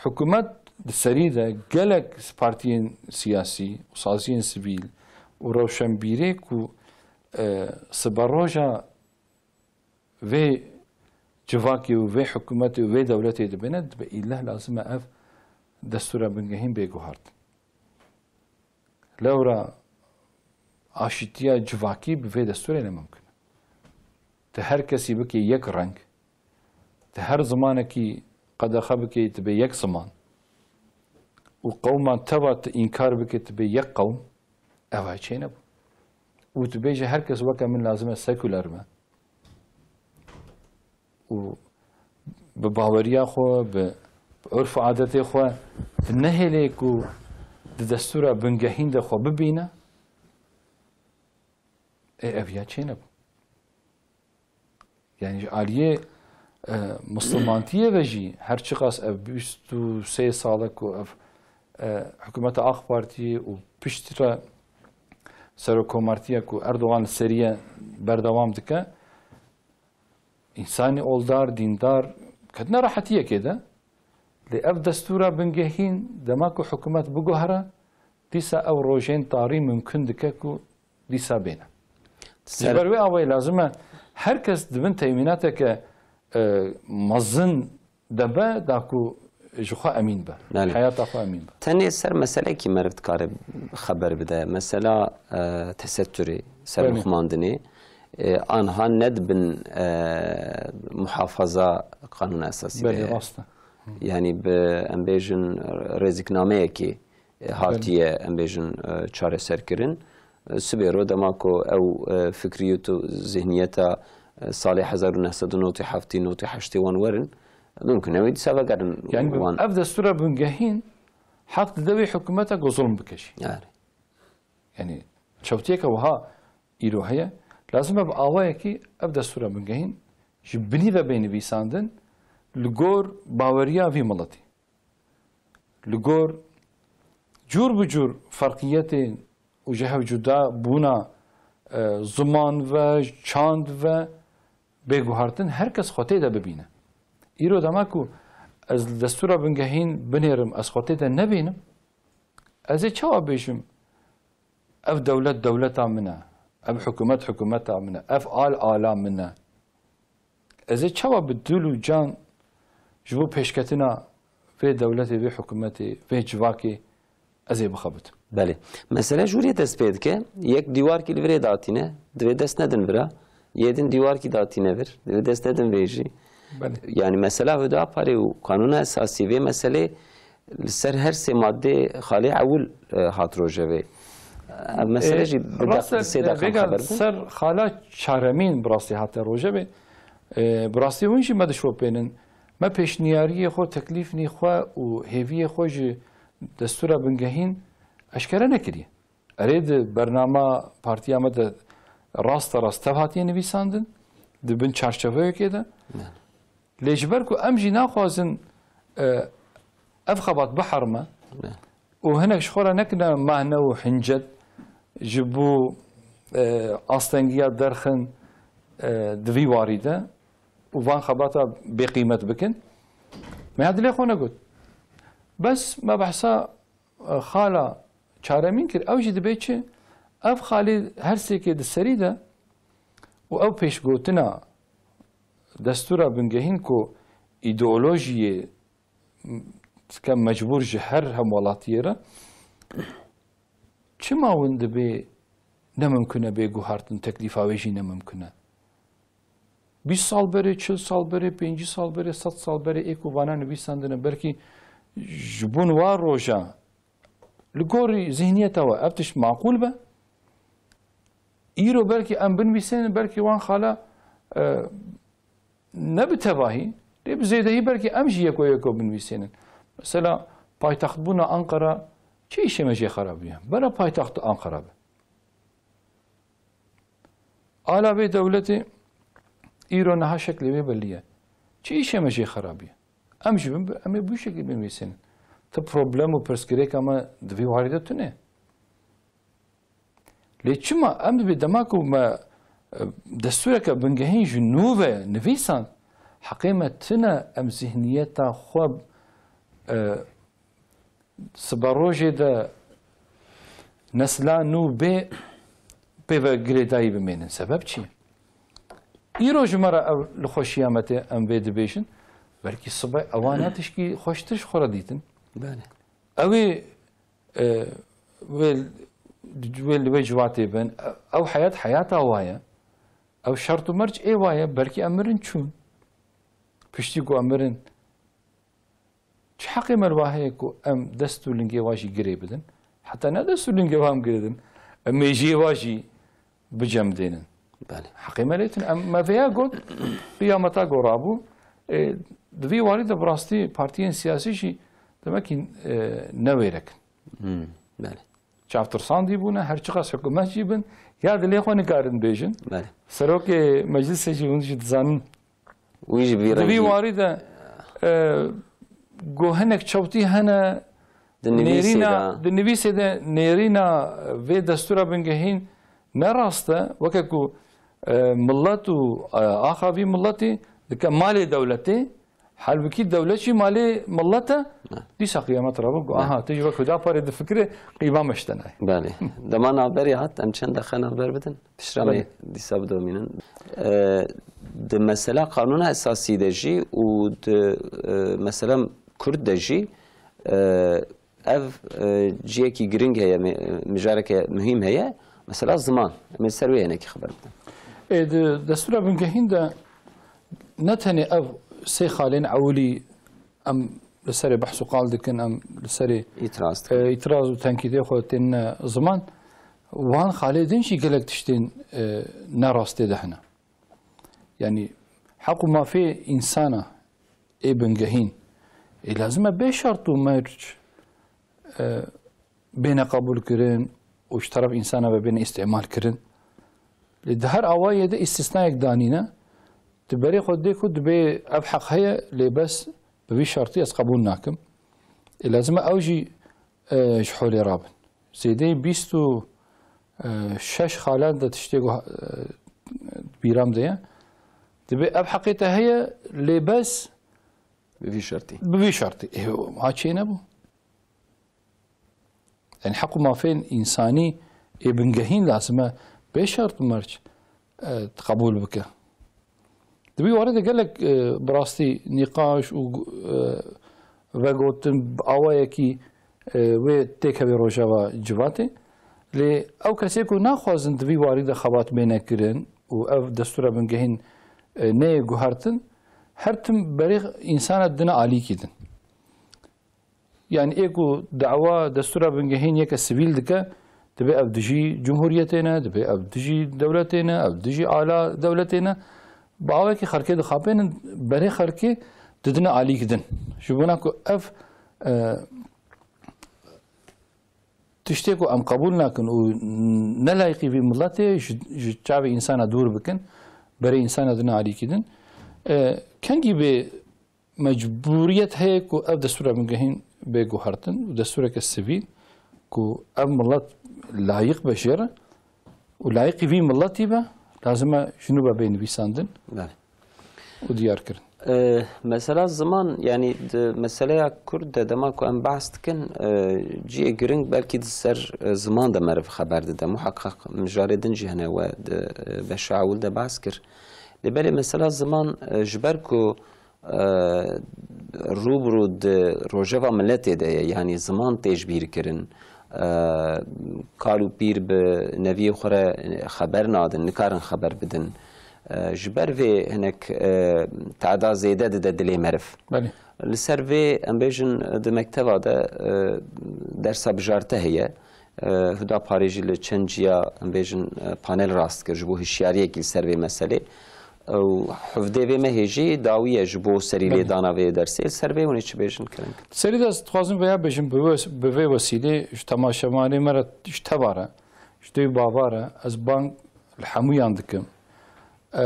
hikûmet di serî de gelek partiyên siyasî û saziyên sivîl û rewşenbîrê ku, e, siberoja vê civakê û vê hikûmetê û vê dewletê dibêne, dibe îleh lazim e ev destûra bingehîn bê guhart. Lewra aşîtiya civakî bi vê destûrê ne mimkin e. Tu her kesî bikê yek reng, tu her zimanekî qedexe bikê, tu bê yek ziman û qewma te ve tu înkar bikê, tu bê yek qewm, ev çênebû. Û tu bêjî her kes weke min lazim e sekuler be. Û bi baweriya xwe, bi, bi urf û adetê xwe, tu nehêlê ku di destûra bingehîn de xwe bibîne, ê ev ya çênebû. Yani ji aliyê, e, Mislimantiyê ve jî her çiqas ev bîst û sê sal e ku ev, e, hikûmeta AK Partiyê û piştre serokomartiye ku Erdogan li serî ye berdewam dike, însanî oldar, dîndar ketine rehetiyekê de. Lê ev destûra bingehîn dema ku hikûmet biguhere, dîsa ew rojên tarî mimkun dike ku dîsa bêne. Ser- Ji ber wê awayî lazim e her kes di bin temînateke, e, mezin de be, da ku ji xwe emîn be, Belê. heyata xwe emîn be. Tenê ser meselekî meriv dikare xeber bide. Mesela, e, tesettürê, ser Belê. muxmandinê, e, anha ne di bin, e, muhafaza Qanûna Esasî de Belê, ye. rast e. Yani bi, em bêjin, rêziknameyekê, e, hatiye, em bêjin, e, çareserkirin. E, sibê ro dema ku ew, e, fikriyet û zihniyeta e, salê hezar û neh sed û notê heftê, notê heştê wan werin, mimkun e wê dîsa vegerin Yani wan. Ev destûra bingehîn heq dide wê hikûmeta ku zulm bike jî. Erê. Yani çewtiyeke wiha îro heye. Lazim e bi awayekî ev destûra bingehîn ji binî ve bê nivîsandin li gor baweriya vî miletî. Li gor cûr bi cûr ferqiyetên û ji hev cuda bûna, e, ziman ve, çand ve bê guhartin her kes xwe tê de bibîne. Îro dema ku ez li destûra bingehîn binêrim, ez xwe tê de nebînim, ez ê çawa bêjim, ev dewlet dewleta min e, ev hikûmet hikûmeta min e, ev al ala min e? Ez ê çawa bi dil û can ji bo pêşketina vê dewletê, vê hikûmetê, vê civakê ez ê bixebitim? Belê. Mesele ji wirê dest pê dike. Yek dîwarkî li virê datîne, divê dest nedin vira. Yê din dîwarkî datîne vir, divê dest nedin vê jî. Belê. Yani mesela Huda Parê û Kanûna Esasî vê meselê li ser her sê madê xalê ewil, e, hat rojevê. Ev mesele E, jî bi rast e, di sê e, deqan vêga xeber bin. Ser xala çaremîn bi rastî hate rojevê. E, bi rastî hûn jî me dişopênin. Me pêşniyariyê xwe, teklîfnî xwe û hêviyê xwe ji destûra bingehîn eşkere nekiriye. Erê, di bernama partiya me de raste rast tev hatiye nivîsandin, di bin çarçeveyekê de. Ne. Lê ji ber ku em jî naxwazin, e, ev xebat biherime Ne. û hinek ji xwe re nekine mahne û hincet ji bo, e, astengiya derxin, e, di vî warî de û van xebata bêqîmet bikin, me ya dilê xwe negot. Bes me behsa, e, xala çaremîn kir, ew jî dibê çi? Ev xalê her sêkê di serî de û ew pêşgotina destûra bingehîn ku îdeolojiyê dike mecbûr ji her hemwelatiyê re, çima win dibê ne mimkun e bê guhartin, teklîfa wê jî ne mimkun e? Bîst sal berê, çil sal berê, pêncî sal berê, sed sal berê ê ku vana nivîsandine, belkî ji bo wa roja li gorî zihniyeta we ev tişt maqûl be. Îro belkî em binivîsên, belkî wan xala, e, ne bi tevahî, lê bi zêdehî belkî em jî yeko yeko binivîsênin. Mesela paytextbûna Anqara çi îşê me jê xerabiye? Bera paytext Anqara be. Ala vê dewletê îro niha şeklê wê belî ye. Çi îşê me jê xerabiye? Em jî bin, em ê bi şeklê binivîsênin. Ti problem û pirsgirêka me di vî warî de tune. Lê çima em dibê dema ku me, e, destûreke bingehîn ji nû ve nivîsand, heqê me tune em zihniyeta xwe, e, siberojê de nesla nû bê pê ve girêdayî bimênin. Sebeb çi ye? Îro ji me re ew li xweşiya me tê, em vê dibêjin. Belkî sibe ewana tişkî xweştir ji xwe re dîtin. Belê. Ew ê, e, wê, wê li wê civatê bin. Ew heyat heyata wa ye. Ew şert û merc ê wa ye. Belkî em mirin çûn. Piştî ku em mirin, çi heqê me li wa heye ku em dest û lingê wa jî girê bidin? Heta ne dest û lingê wa em girê din, em mêjiyê wa jî bicemdênin. Belê. Heqê me lê tune. Em, me vêya got, qiyameta gorabû. E, di vî warî de bi rastî partiyên siyasî jî demek ki, e, ne wêrek in. Hmm, belê. Çavtirsandî bûne, her çiqas hikûmet jî bin, ya dilê xwe nikarin bêjin. Belê. Serokê meclisê jî hûn jî dizanin. Wî jî bi vî Di vî rengî warî de, e, go hinek çewtî hene, Di nivîsê nêrîna, de. di nivîsê de nêrîna vê destûra bingehîn ne rast e. Weke ku, e, milet û, e, axa vî miletî dike malê dewletê, halbikî dewlet jî malê milet e. Ne. Dîsa qiyamet rabû ku, Ne. aha, tu jî wek Hudaparê difikirê, qîma me ji te nayê. Belê. Dema navberê hat, em çend deqe navber bidin. Piştre Belê. me dîsa bidomînin. E, di mesela Qanûna Esasî de jî û di, e, mesela Kurd de jî, e, ev, e, ciyekî giring heye, mi-, mijareke muhîm heye. Mesela ziman. Em ê ser wê hinekî xeber bidin. Ê, di destûra bingehîn de ne tenê ev sê xalên ewilî em li serê behs û qal dikin, em li serê, Îtiraz dikin. e, îtiraz û tenkîdê xwe tênine ziman. Wan xalê din jî gelek tiştên, e, ne rastê de hene. Yanî heq û mafê însana ê bingehîn ê lazim e bê şert û merc, e, bêne qebûl kirin û ji teref însana ve bêne îstîmal kirin. Lê di her awayê de îstisnayek danîne, di berê xwe dê ku dibê ev heq heye, lê bes bi vî şertî ez qebûl nakim. Ê lazim e ew jî, e, ji holê rabin. Zêdeyî bîst û şeş xalan de tiştê ku, e, bîram de ye. Dibê ev heqê te heye, lê bes Bi vî şertî. Bi vî şertî. Ê, ha çê nebû. Yani heq û mafên însanî ê bingehîn lazim e bê şert û merc, e, qebûl bike. Di vî warê de gelek, e, bi rastî nîqaş û, e, vegotin bi awayekî, e, wê têkevê rojeva civatê. Lê ew kesê ku naxwazin di vî warî de xebat bêne kirin û ev destûra bingehîn, e, neyê guhertin, her tim berê însana dine alîkî din. Yani ê ku dawa destûra bingehîn yeke sivîl dike, dibê ev dijî cumhuriyetê ne, dibê ev dijî dewletê ne, ev dijî ala dewletê ne. Bi awekî xelkê dixapênin, berê xelkê didine alîk din. Ji bona ku ev, e, tiştê ku em qebûl nakin û nelayîqî vî miletê ji, ji çavê însana dûr bikin, berê însana dine alîkî din. E, kengî bê mecbûriyet heye ku ev destûra bingehîn bê guhertin û destûreke sivîl ku ev milet layîq be jê re û layîqî vî miletî be, lazim e ji nû ve bê nivîsandin Belê. û diyar kirin. E, mesela ziman, yani di meseleya Kurd de dema ku em behs dikin, e, cihê giring belkî di ser, e, ziman de meriv xeber dide. Muheqeq mijarê din jî hene we di, e, beşa ewil de behs kir. Lê belê mesela ziman, e, ji ber ku, e, rû bi rû di rojeva miletê de ye, yanî ziman tê ji bîr kirin. E, kal û pîr bi neviyê xwe re xeber nadin, nikarin xeber bidin. E, ji ber vê hinek, e, tada zêde dide dilê meriv. Belê. Li ser vê em bêjin di mekteva de, e, dersa bijarte heye. E, Huda Parê jî li çend ciya, em bêjin, e, panel rast kir ji bo hişyariyekî li ser vê meselê. Ew hevdê vê mehê jî dawî ye ji bo serî Belê. lêdana vê dersê. Li ser vê hûn ê çi bêjin kirin? Serî de ez dixwazim vêya bêjim, bi wes-, bi vê wesîlê ji temaşevanê me re, ji teva re, ji dê û bava re ez bang li hemûyan dikim. E,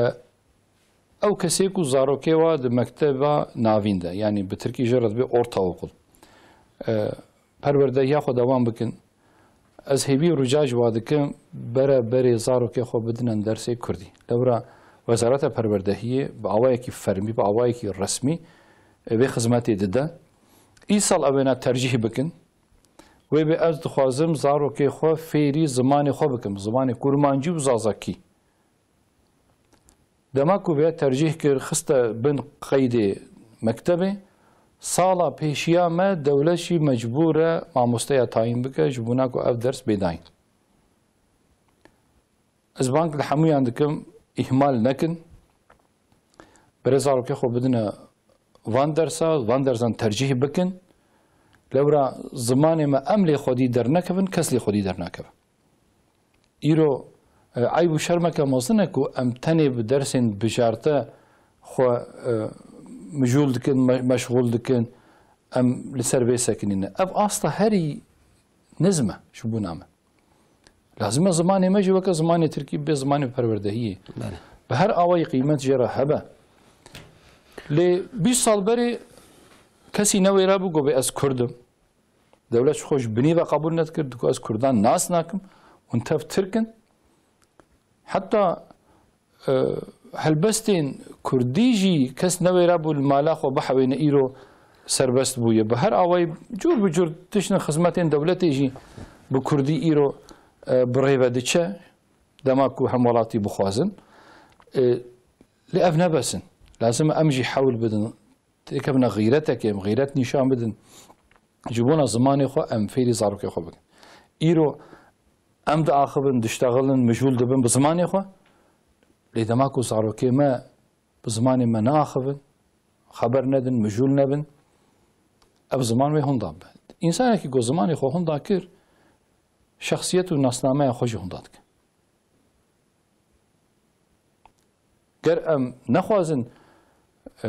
ew kesê ku zarokê wa di mekteba navîn de, yanî bi tirkî jê re dibê ortaokul, e, perwerdehiya xwe dewam bikin. Ez hêvî û rica ji wa dikim, bere berê zarokê xwe bidinin dersê kurdî. Lewra Wezareta Perwerdehiyê bi awayekî fermî, bi awayekî resmî, e, vê xizmetê dide. Îsal ewêna tercîh bikin. Wê bê ez dixwazim zarokê xwe fêrî zimanê xwe bikim, zimanê kurmancî û zazakî. Dema ku vê tercîh kir, xiste bin qeydê mektebê, sala pêşiya me dewlet jî mecbûr e mamosteya tayîn bike, ji bona ku ev ders bê dayîn. Ez bang li hemûyan dikim, îhmal nekin. Berê zarokê xwe bidine van dersa, van dersan tercîh bikin. Lewra zimanê me em lê xwedî dernekevin, kes lê xwedî dernakeve. Îro, e, eyb û şermeke mezin e ku em tenê bi dersên bijarte xwe, e, mijûl dikin, me-, meşxûl dikin, em li ser vê sekinîne. Ev asta herî nizm e ji bona me. Lazim e zimanê me jî weke zimanê tirkî bibe zimanê perwerdehiyê. Belê. Bi her awayî qîmet jê re hebe. Lê bîst sal berê kesî newêra bû, got bê ez kurd im. Dewlet ji xwe ji binî ve qebûl nedikir, digot ez kurdan nas nakim, hûn tev tirk in. Heta, e, helbestên kurdî jî kes newêra bû li mala xwe bihewêne, îro serbest bûye. Bi her awayî cûr bi cûr tiştin xizmetên dewletê jî bi kurdî îro, e, bi rê ve diçe, dema ku hemwelatî bixwazin. E, lê ev ne bes in. Lazim e em jî hewl bidin, têkevine xîretekê, em xîret nîşan bidin. Ji bona zimanê xwe em fêrî zarokê xwe bikin. Îro em diaxivin, diştexilin, mijûl dibin bi zimanê xwe. Lê dema ku zarokê me bi zimanê me neaxivin, xeber nedin, mijûl nebin, ev ziman wê hunda bibe. Însanekî ku zimanê xwe hunda kir, şexsiyet û nasnameya xwe jî hunda dike. Ger em nexwazin, e,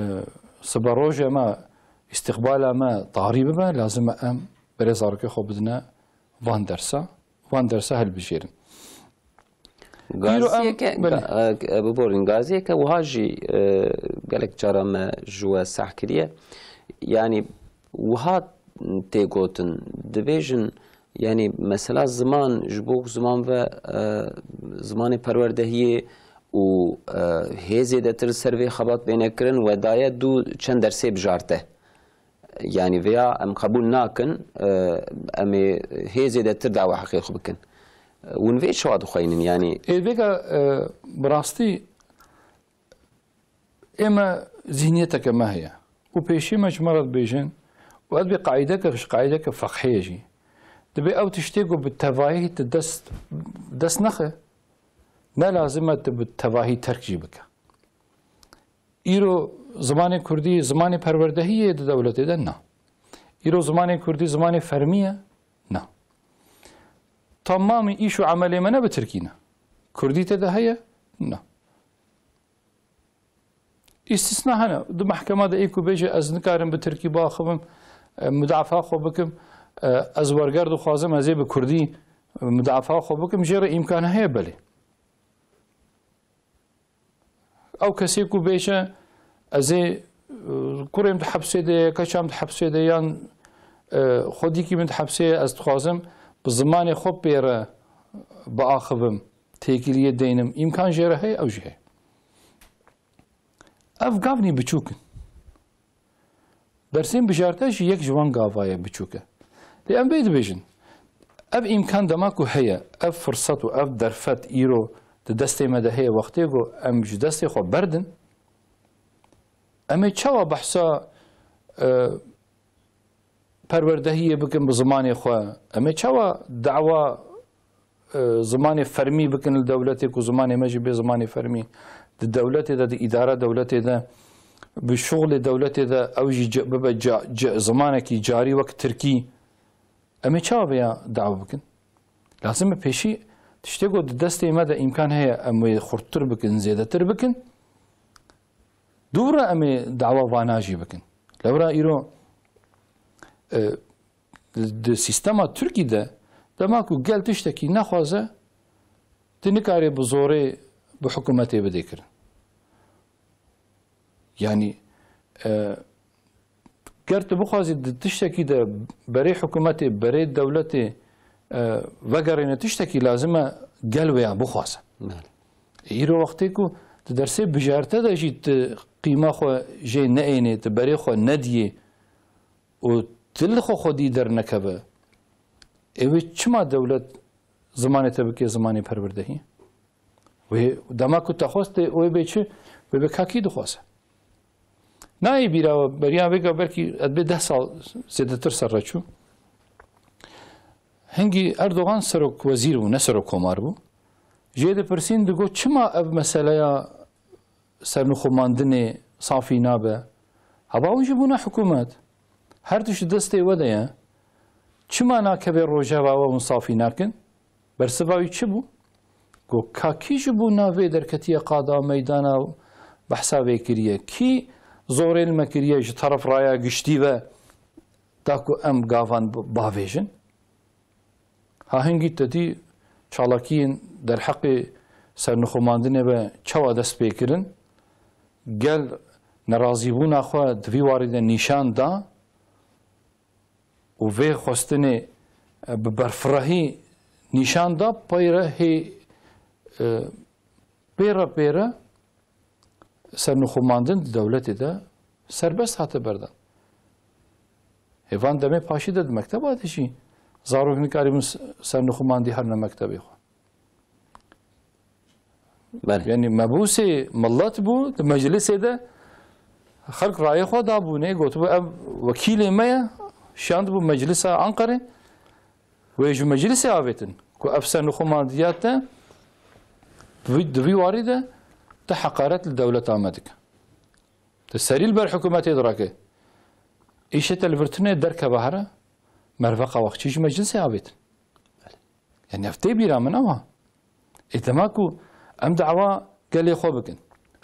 siberoja me, îstiqbala me tarî bibe, lazim e em berê zarokê xwe bidine van dersa, van dersa hilbijêrin. Îro em, Gaziyeke, belê. ga-, e, biborin, gaziyeke wiha jî, e, gelek cara me ji we seh kiriye. Yanî wiha tê gotin, dibêjin, yanî mesela ziman, ji bo ziman ve, e, zimanê perwerdehiyê û, e, hê zêdetir ser vê xebat bêne kirin, we daye dû çend dersê bijarte. Yanî vêya em qebûl nakin, e, em ê hê zêdetir dawa heqê xwe bikin. E, hûn vê çawa dixweynin? Yanî Ê vêga, e, bi rastî ê me zîhniyeteke me heye. Û pêşî me ji me re dibêjin, û ez bê qaîdeke, ji qaîdeke feqhê jî. Dibê ew tiştê ku bi tevahî tu dest, dest nexe, ne lazim e tu bi tevahî terk jî bike. Îro zimanê kurdî zimanê perwerdehiyê di dewletê de na. Îro zimanê kurdî zimanê fermî ye? Na. Tamamî îş û emelê me ne bi tirkî ne. Kurdî tê de heye? Na. Îstisna hene. Di mehkema de ê ku bêje ez nikarim bi tirkî biaxivim, e, mudafaa xwe bikim, e, ez werger dixwazim, ez ê bi kurdî mudafaa xwe bikim, jê re îmkan heye belê. Ew kesê ku bêje, ez ê, e, kurê min di hepsê de ye, keça min di hepsê de ye, yan, e, xwedîkî min di hepsê ye, ez dixwazim bi zimanê xwe pê re biaxivim, têkiliyê deynim, îmkan jê re heye, ew jî heye. Ev gavnî biçûk in. Dersên bijarte jî yek ji wan gava ye biçûk e. Lê em vê dibêjin, ev îmkan dema ku heye, ev firsat û ev derfet îro di destê me de heye, wextê ku em ji destê xwe berdin, em ê çawa behsa, e, perwerdehiyê bikin bi zimanê xwe? Em ê çawa dawa, e, zimanê fermî bikin li dewletê ku zimanê me jî bê zimanê fermî? Di dewletê de, di îdara dewletê de, bi şuxulê dewletê de ew jî ci-, bibe ca-, ci-, zimanekî carî wek tirkî. Em ê çawa vêya dawa bikin? Lazim e pêşî tiştê ku di destê me de îmkan heye em wê xurttir bikin, zêdetir bikin. Dû re em ê dawa vana jî bikin. Lewra îro, e, di, di sîstema Tirkî de dema ku gel tiştekî nexwaze, tu nikarê bi zorê bi hikûmetê bidê kirin. Yanî, e, ger tu bixwazî di tiştekî de berê hikûmetê, berê dewletê, e, vegerîne tiştekî, lazim e gel wêya bixwaze. Belê. Îro wextê ku tu dersê bijarte de jî tu qîma xwe jê neênê, tu berê xwe nediyê û tu li xwe xwedî dernekeve, ê wê çima dewlet zimanê te bike zimanê perwerdehiyê? Wê dema ku te xwest wê bê çi? Wê bê ka kî dixwaze? Nayê bîra we, beriya vêga belkî ez bê deh sal zêdetir ser re çû. Hingî Erdogan serok wezîr bû, ne serok komar bû. Jê dipirsîn, digot, çima ev meseleya sernixumandinê safî nabe? Heba hûn jî bûne hikûmet. Her tişt destê we de ye. Çima nakeve rojeva we hûn safî nakin? Bersiva wî çi bû? Got, ka kî ji bo navê derketiye qada meydana û behsa vê kiriye? Kî zorê li me kiriye ji teref raya giştî ve, da ku em gavan b-, bavêjin? Ha hingî te dî çalakiyên derheqê sernixumandinê ve çawa dest pê kirin? Gel nerazîbûna xwe di vî warî de nîşan da û vê xwestinê, e, bi berfirehî nîşan da, peyre hê, e, pê re pê re sernixumandin di dewletê de serbest hate berdan. Hêvan demê paşî de di mekteba de jî zarok nikarîbûn s-, sernixumandî herine mektebê xwe. Belê. Yanî mebûsê milet bû, di meclisê de xelk rayê xwe dabûnê, gotibû, ev wekîlê me ye, şiyandibû meclisa Anqerê, wê ji meclisê avêtin, ku ev sernixumandiya te di vî, di vî warî de tu heqaret li dewleta me dike. Tu serî li ber hikûmetê dirake. Îşê te li vir tune derkeve here, merveqa we çi ji meclisê avêtin. Yanî ev tê bîra min ew ha. Ê dema ku em dawa gelê xwe bikin,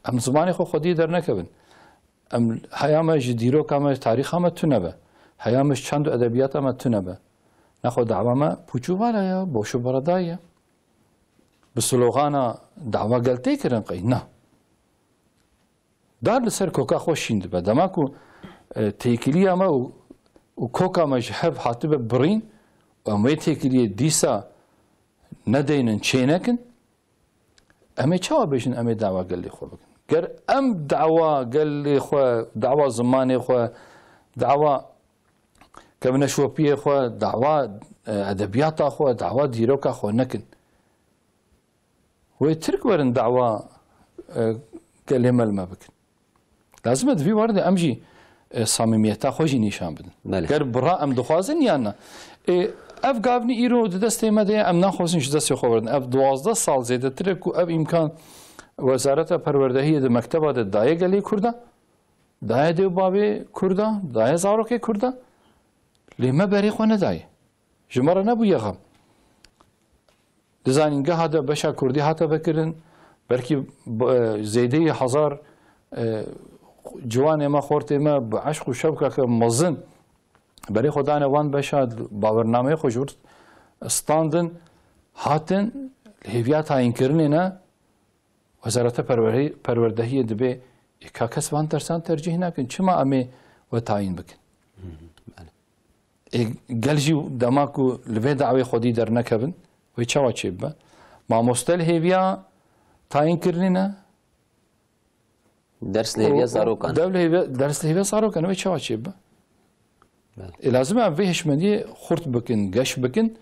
Em zimanê xwe xwedî dernekevin. Em heya me ji dîroka me, tarîxa me tune be. Heya me ji çand û edebiyata me tune be. Nexwe dawa me pûç û vala ye, boş û bereda ye. Bi slogana dawa gel tê kirin qey? Na. Dar li ser koka xwe şîn dibe. Dema ku, e, têkiliya me û, û koka me ji hev hatibe birîn û em wê têkiliyê dîsa nedeynin, çênekin, em ê çawa bêjin em ê dawa gelê xwe bikin? Ger em dawa gelê xwe, dawa zimanê xwe, dawa kevneşopiyê xwe, dawa, e, edebiyata xwe, dawa dîroka xwe nekin, wê Tirk werin dawa, e, gelê me li me bikin. Lazim e di vî warê de em jî, e, samîmiyeta xwe jî nîşan bidin. Belê. Ger bira em dixwazin yan na. E, ev gavnî îro di destê me de ye, em naxwazin ji destê xwe werin. Ev duwazdeh sal zêdetir e ku ev îmkan Wezareta Perwerdehiyê di mekteba de daye gelê Kurda, daye dê û bavê Kurda, daye zarokê Kurda. Lê me berê xwe nedaye. Ji me re nebûye xem. Di zanîngeha de beşa kurdî hate vekirin, belkî b-, e, zêdeyî hezar, e, ciwanê me, xortê me bi eşq û şewkeke mezin berê xwe dane van beşa, bawernameyê xwe ji wir standin, hatin, li hêviya tayînkirinê ne, Wezareta Perwerhî-, Perwerdehiyê dibê, ê ka kes van dersan tercîh nakin, çima em ê we tayîn bikin? Hı hı, belê. Ê, gel jî dema ku li vê dawê xwedî dernekevin, wê çawa çêbibe? Mamoste li hêviya tayînkirinê ne? Ders li hêviya û, û zarokan. Dev li hêviya, ders li hêviya zarokan, wê çawa çêbibe? Belê. Ê, lazim e em vê hişmendiyê xurt bikin, geş bikin,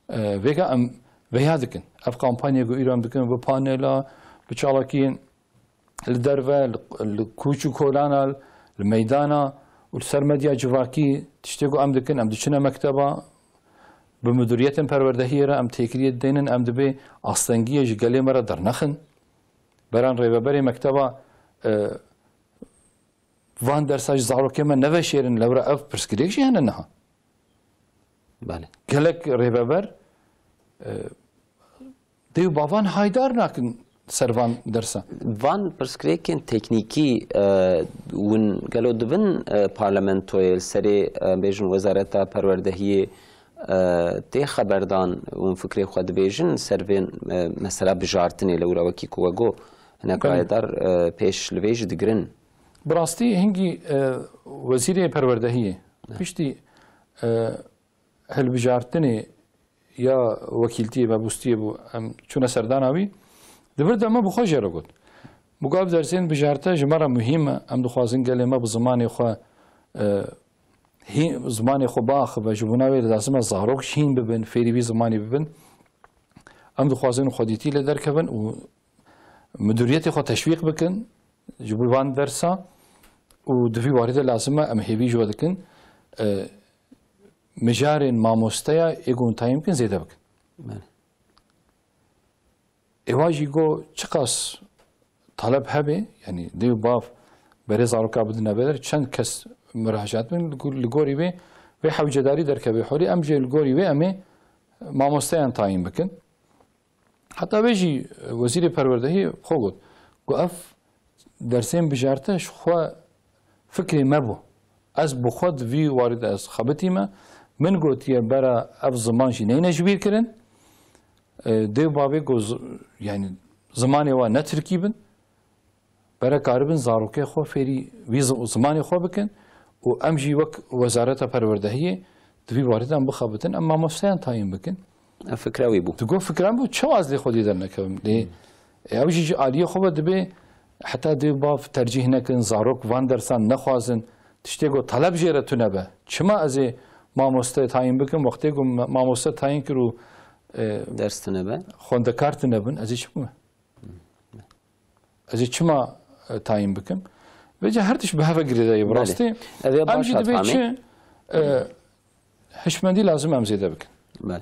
e, vêga em vêya dikin. Ev kampanyayê ku îro em dikin, bi panela, bi çalakiyên li derve, li, li kûç û kolana, li meydana û li ser medya civakî tiştê ku em dikin, em diçine mekteba, bi midûriyetên perwerdehiyê re em têkiliyê dideynin, em dibê astengiyê ji gelê me re dernexin. Beran rêveberê mekteba, e, van dersa ji zarokê me neveşêrin, lewra ev pirsgirêk jî hene niha. Belê. Gelek rêveber, e, dê û bavan haydar nakin ser van dersan. Van pirsgirêkên teknîkî, e, hûn gelo dibin, e, parlamentoyê li serê, e, bêjin wezareta perwerdehiyê, e, tê xeberdan, hûn fikrê xwe dibêjin ser vê, e, mesela bijartinê lewra wekî ku we got, hinek Belê. rayedar, e, pêş li vê jî digirin. Bi rastî hingî, e, wezîrê perwerdehiyê, Evet. piştî, e, hilbijartinê ya wekîltiyê mebûstiyê bû, em çûne serdana wî, di vir de me bi xwe jê re got. Bi gav dersên bijarte ji me re muhîm e, em dixwazin gelê me bi zimanê xwe, e, hî-, zimanê xwe biaxive, ji bona wê lazim e zarok jî hîn bibin, fêrî vî zimanî bibin. Em dixwazin xwedîtî lê derkevin û midûriyetê xwe teşwîq bikin ji bo van dersa û di vî warî de lazim e em hêvî ji we dikin, e, mijarên mamosteya ê ku hûn tayîn bikin zêde bikin. Belê. Êwa jî got çiqas taleb hebe, yanî dê û bav berê zaroka bidine ber, çend kes muracaat bin, li gor-, li gorî wê, wê hewcedarî derkeve holê, em jê li gorî wê em ê mamosteyan tayîn bikin. Heta wê jî Wezîrê Perwerdehî xwe got, got, ev dersên bijarte ji xwe fikrê me bû. Ez bi xwe di vî warî de ez xebitî me. Min gotiye bera ev ziman jî neyne ji bîr kirin. E, dê û bavê ku z-, yanî zimanê wan ne tirkî bin. Bere karibin zarokê xwe fêrî vî zi-, zimanê xwe bikin û em jî wek Wezareta Perwerdehiyê di vî warî de em bixebitin, em mamosteyan tayîn bikin. Ev fikra wî bû. Tu got fikra min bû, çawa ez lê xwedî dernekevim? Lê, Hmm. e, ew jî ji aliyê xwe ve dibê heta dê û bav tercîh nekin, zarok van dersan nexwazin, tiştê ku taleb jê re tune be. Çima ez ê mamoste tayîn bikim? Wextê ku me-, mamoste tayîn kir û, e, Ders tune be. xwendekar tune bin, ez ê çi bikim? Ez ê çima, e, tayîn bikim? Vêca her tişt bi hev ve girêdayî bi Belê. rastî. Ev ê Em baş jî hat dibê Hamî. çi, e, hişmendî lazim em zêde bikin. Belê.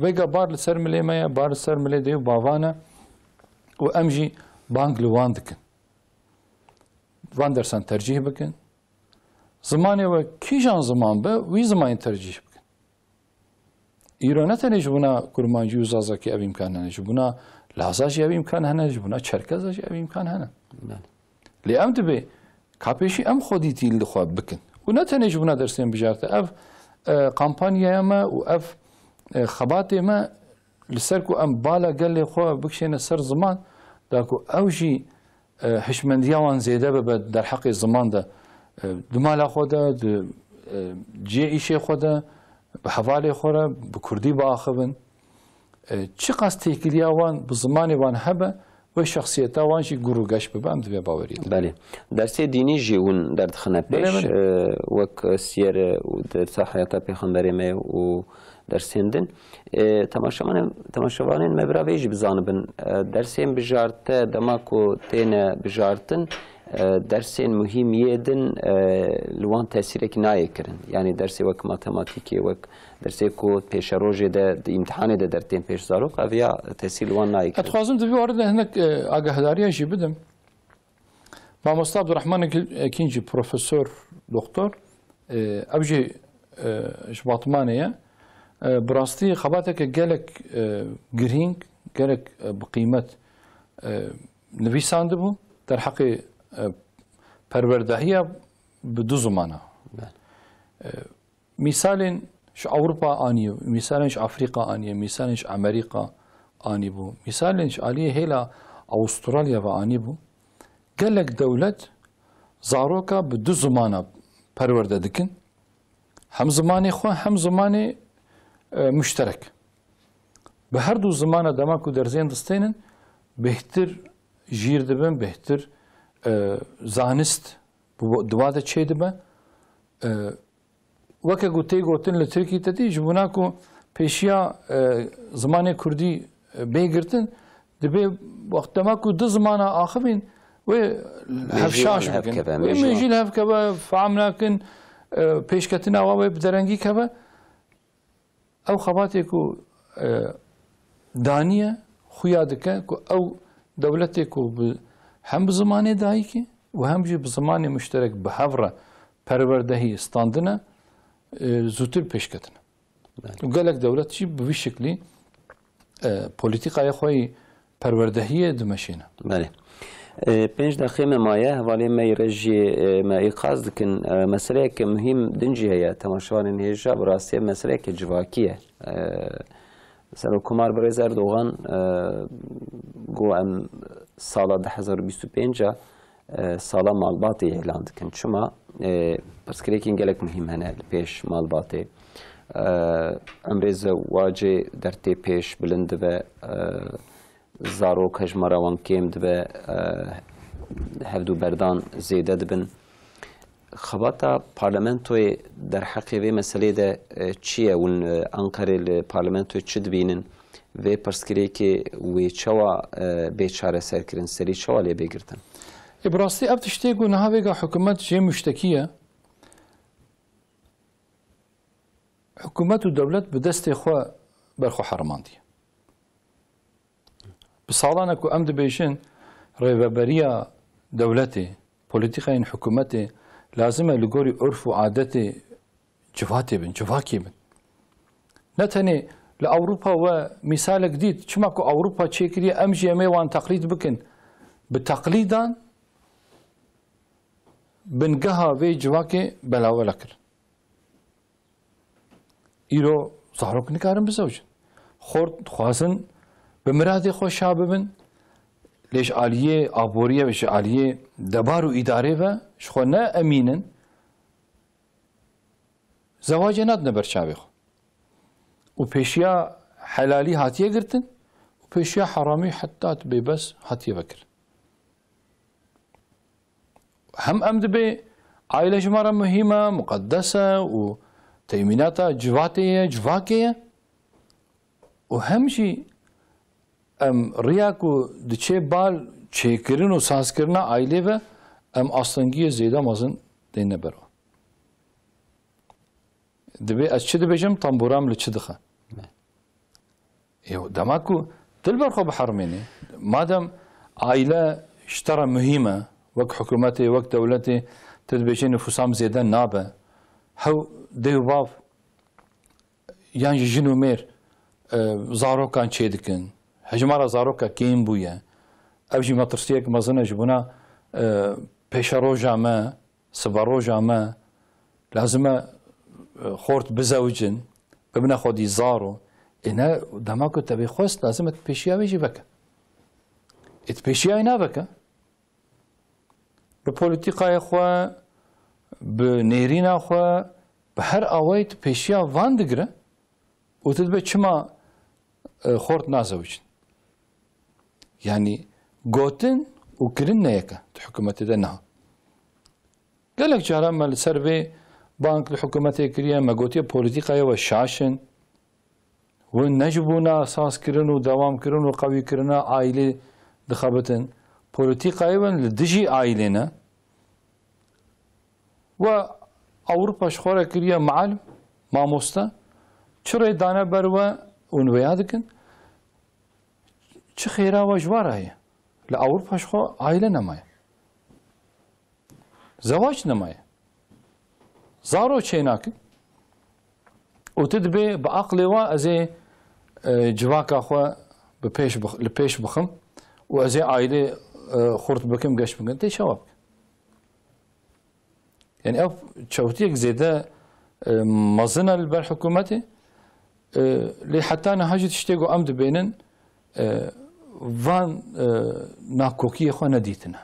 Vêga bar li ser milê me ye, bar li ser milê dê û bavan e û em jî bang li wan dikin. Van dersan tercîh bikin. Zimanê we kîjan ziman be, wî zimanê tercîh bikin. Îro ne tenê ji bona kurmancî û zazakî ev îmkan hene, ji bona Laza jî ev îmkan hene, ji bona Çerkeza jî ev îmkan hene. Belê. Lê em dibê ka pêşî em xwedîtî li xwe bikin. Û ne tenê ji bona dersên bijarte. Ev, e, kampanyaya me û ev, e, xebatê me li ser ku em bala gelê xwe bikişêne ser ziman, da ku ew jî, e, hişmendiya wan zêde bibe derheqê ziman de, e, di mala xwe de, di, e, cihê îşê xwe de, bi hevalê xwe re bi kurdî biaxivin. E, çiqas têkiliya wan bi zimanê wan hebe, wê şexsiyeta wan jî gur û geş bibe, em di vê baweriyê de. Belê. Dersê dînî jî hûn derdixine pêş, Belê, belê. e, wek siyere û dersa heyata pêxemberê me û dersên din. E, temaşevanên, temaşevanên me bira vê jî bizanibin. E, dersên bijarte dema ku têne bijartin, e, dersên muhîm yê din, e, li wan tesîrekî nayê kirin. Yanî dersê wek matematîkê, wek dersê ku pêşerojê de, di îmtihanê de dertên pêş zarok, ev ya tesîr li wan nayê Ez kirin. dixwazim di vî warê de hinek, e, agahdariya jî bidim. Mamosta Abdurrahman Ekil-, Ekinci, profesor, doktor, e, ev jî, e, ji Batmanê ye. E, bi rastî xebateke gelek, e, girîng, gelek, e, bi qîmet, e, nivîsandibû derheqê, e, perwerdehiya bi du zimana. Belê. E, Mîsalên ji Ewropa aniye, mîsalên ji Afrîka aniye, mîsalên ji Amerîka anîbû, mîsalên ji aliyê hêla Awistralya ve anîbû. Gelek dewlet zaroka bi du zimana perwerde dikin. Hem zimanê xwe, hem zimanê, e, muşterek. Bi her du zimana dema ku derzên distênin, bêhtir jîr dibin, bêhtir, e, zanist bi bo-, di wa de çêdibe. E, Weke ku tê gotin li Tirkî te dî, ji bona ku pêşiya, e, zimanê kurdî, e, bê girtin, dibê wext dema ku du zimana axivîn, wê Mêjî hevşaş wan bikin. hevkeve, Wê mêjî wan. mêjî li hev keve, fehm nakin, e, pêşketina wa wê bi derengî keve. Ew xebatê ku, e, daniye, xuya dike ku ew dewletê ku bi, hem bi zimanê dayikê û hem jî bi zimanê muşterek bi hev re perwerdehî standine, e, zûtir pêşketine. Belê. Û gelek dewlet jî bi vî şiklî, e, polîtîkaya xwe yî perwerdehiyê dimeşîne. Belê. E, pênc deqê me maye, hevalê me yî rejiyê, e, me îqaz dikin. E, meseleyeke muhîm din jî heye, temaşevanên hêja, bi rastî ev meseleyeke civakî ye. E, Serokkomar Birêz Erdogan, e, got em sala du hezar û bîst û pênc a, e, sala malbatê îlan dikin. Çima? E, pirsgirêkên gelek muhîm hene li pêş malbatê. E, emrê zewacê der tê pêş, bilind dibe, e, zarok hejmara wan kêm dibe, e, hevdû berdan zêde dibin. Xebata parlamentoyê derheqê vê meselê de, e, çi ye? Hûn, e, Anqerê li parlamentoyê çi dibînin? Vê pirsgirêkê wê çawa, e, bê çareserkirin, serî çawa lê bê girtin? Ê, bi rastî ev tiştê ku niha vêga hikûmet jê muştekî ye, hikûmet û dewlet bi destê xwe ber xwe herimandiye. Bi salan e ku em dibêjin rêveberiya dewletê, polîtîkayên hikûmetê lazim e li gorî urf û adetê civatê bin, civakê bin. Ne tenê li Ewropa we mîsalek dît, çima ku Ewropa çêkiriye, em jî em ê wan teqlîd bikin. Bi teqlîdan bingeha vê civakê belawela kirin. Îro zarok nikarin bizewicin. Xort dixwazin bi miradê xwe şa bibin, lê ji aliyê aboriyê ve, ji aliyê debar û îdarê ve ji xwe ne emîn in, zewacê nadine ber çavê xwe. Û pêşiya helalî hatiye girtin û pêşiya heramî heta tu bêbes hatiye vekirin. Hem em dibê aile ji me re muhîm e, muqedes e û temînata civatê ye, civakê ye û hem jî em riya ku diçe bal çêkirin û sazkirina ailê ve em astengiyê zêde mezin dêne ber wan. Dibê ez çi dibêjim, tembûra min li çi dixe? Ê, dema ku tu li ber xwe biherimênî, madem aile ji te re muhîm e, wek hikûmetê, wek dewletê, tu dibêjî nifûsa min zêde nabe. Hew dê û bav yan jî jin û mêr, e, zarokan çêdikin. Hejmara zaroka kêm bûye. Ev jî metirsiyek mezin e ji bona, e, pêşeroja me, siberoja me. Lazim e, e, xort bizewicin, bibine xwedî zaro. Ê ne, dema ku te bê xwest, lazim e tu pêşiya wê jî veke. Ê tu pêşiya wê naveke. Bi polîtîkaya xwe, bi nêrîna xwe, bi her awayî tu pêşiya van digire û tu dibe çima, e, xort nazewicin. Yanî gotin û kirin ne yek e di hikûmetê de niha. Gelek caran me li ser vê bang li hikûmetê kiriye, me gotiye polîtîkayê we şaş in. Hûn ne ji bona saskirin û dewamkirin û qewîkirina aîlê dixebitin. Polîtîkayê we li dijî aîlê ne. We Ewropa ji xwe re kiriye mualim, mamoste. Çi rê dane ber we hûn vêya dikin? Çi xêra we ji we re heye? Li Ewropa ji xwe aîle nemaye. Zewac nemaye. Zaro çênakin. Û tu dibê bi aqlê we ez ê, e, civaka xwe bi pêş bix-, li pêş bixim û ez ê aîlê, e, xurt bikim, geş bikin. Tê çawa bikin? Yani ev çewtiyek zêde, e, mezin e li ber hikûmetê. E, lê heta niha jî tiştê ku em dibênin, e, van, e, nakokiyê xwe nedîtine.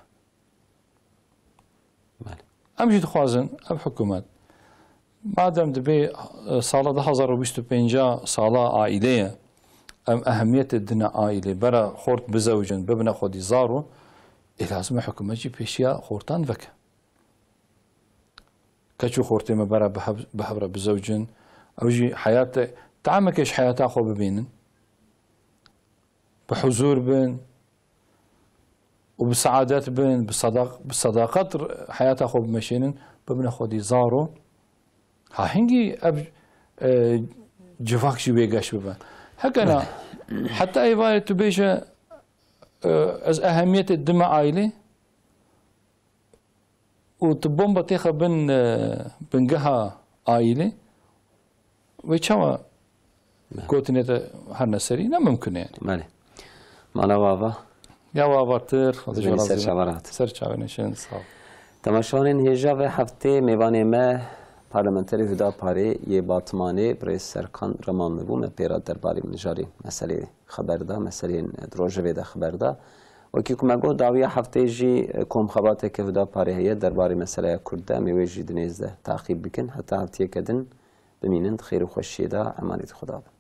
Belê. Em jî dixwazin ev hikûmet, madem dibê, e, sala du hazar û bîst û pênc sala aîlê ye, em ehemiyetê dine aîlê, bera xort bizewicin, bibine xwedî zaro, ê lazim e hikûmet jî pêşiya xortan veke. Keç û xortê me bera bi hev-, bi hev re bizewicin, ew jî heyate, tameke ji heyata xwe bibînin, bi huzur bin û bi seadet bin, bi sadaq-, bi sadaqet r-, heyata xwe bimeşênin, bibine xwedî zaro. Ha hingî ev, e, civak jî wê geş bibe. Heke na, heta êvarê tu bêje, e, ez ehemiyetê dime aîlê û tu bomba têxe bin, e, bingeha aîlê, wê çawa Belê. gotinê te herne serî? Ne mimkun e yani. Belê. Mala we ava. Ya we avartir, Xwedê ji we razî be. Ser çava rahat. Ser çavê nişin, sağ ol. Temaşevanên hêja vê heftê mêvanê me parlamenterê Huda Parê yê Batmanê birêz Serkan Reman me bû, me pê re derbarê mijarê meselê xeber da, meseleyên di rojevê de xeber da. Wekî ku me got, dawiya heftê jî, e, komxebateke Huda Parê heye derbarê meseleya Kurd de, em ê wê jî di nêz de taqîb bikin. Heta heftiyeke din bimînin di xêr û xweşiyê de, emanetî Xuda bin.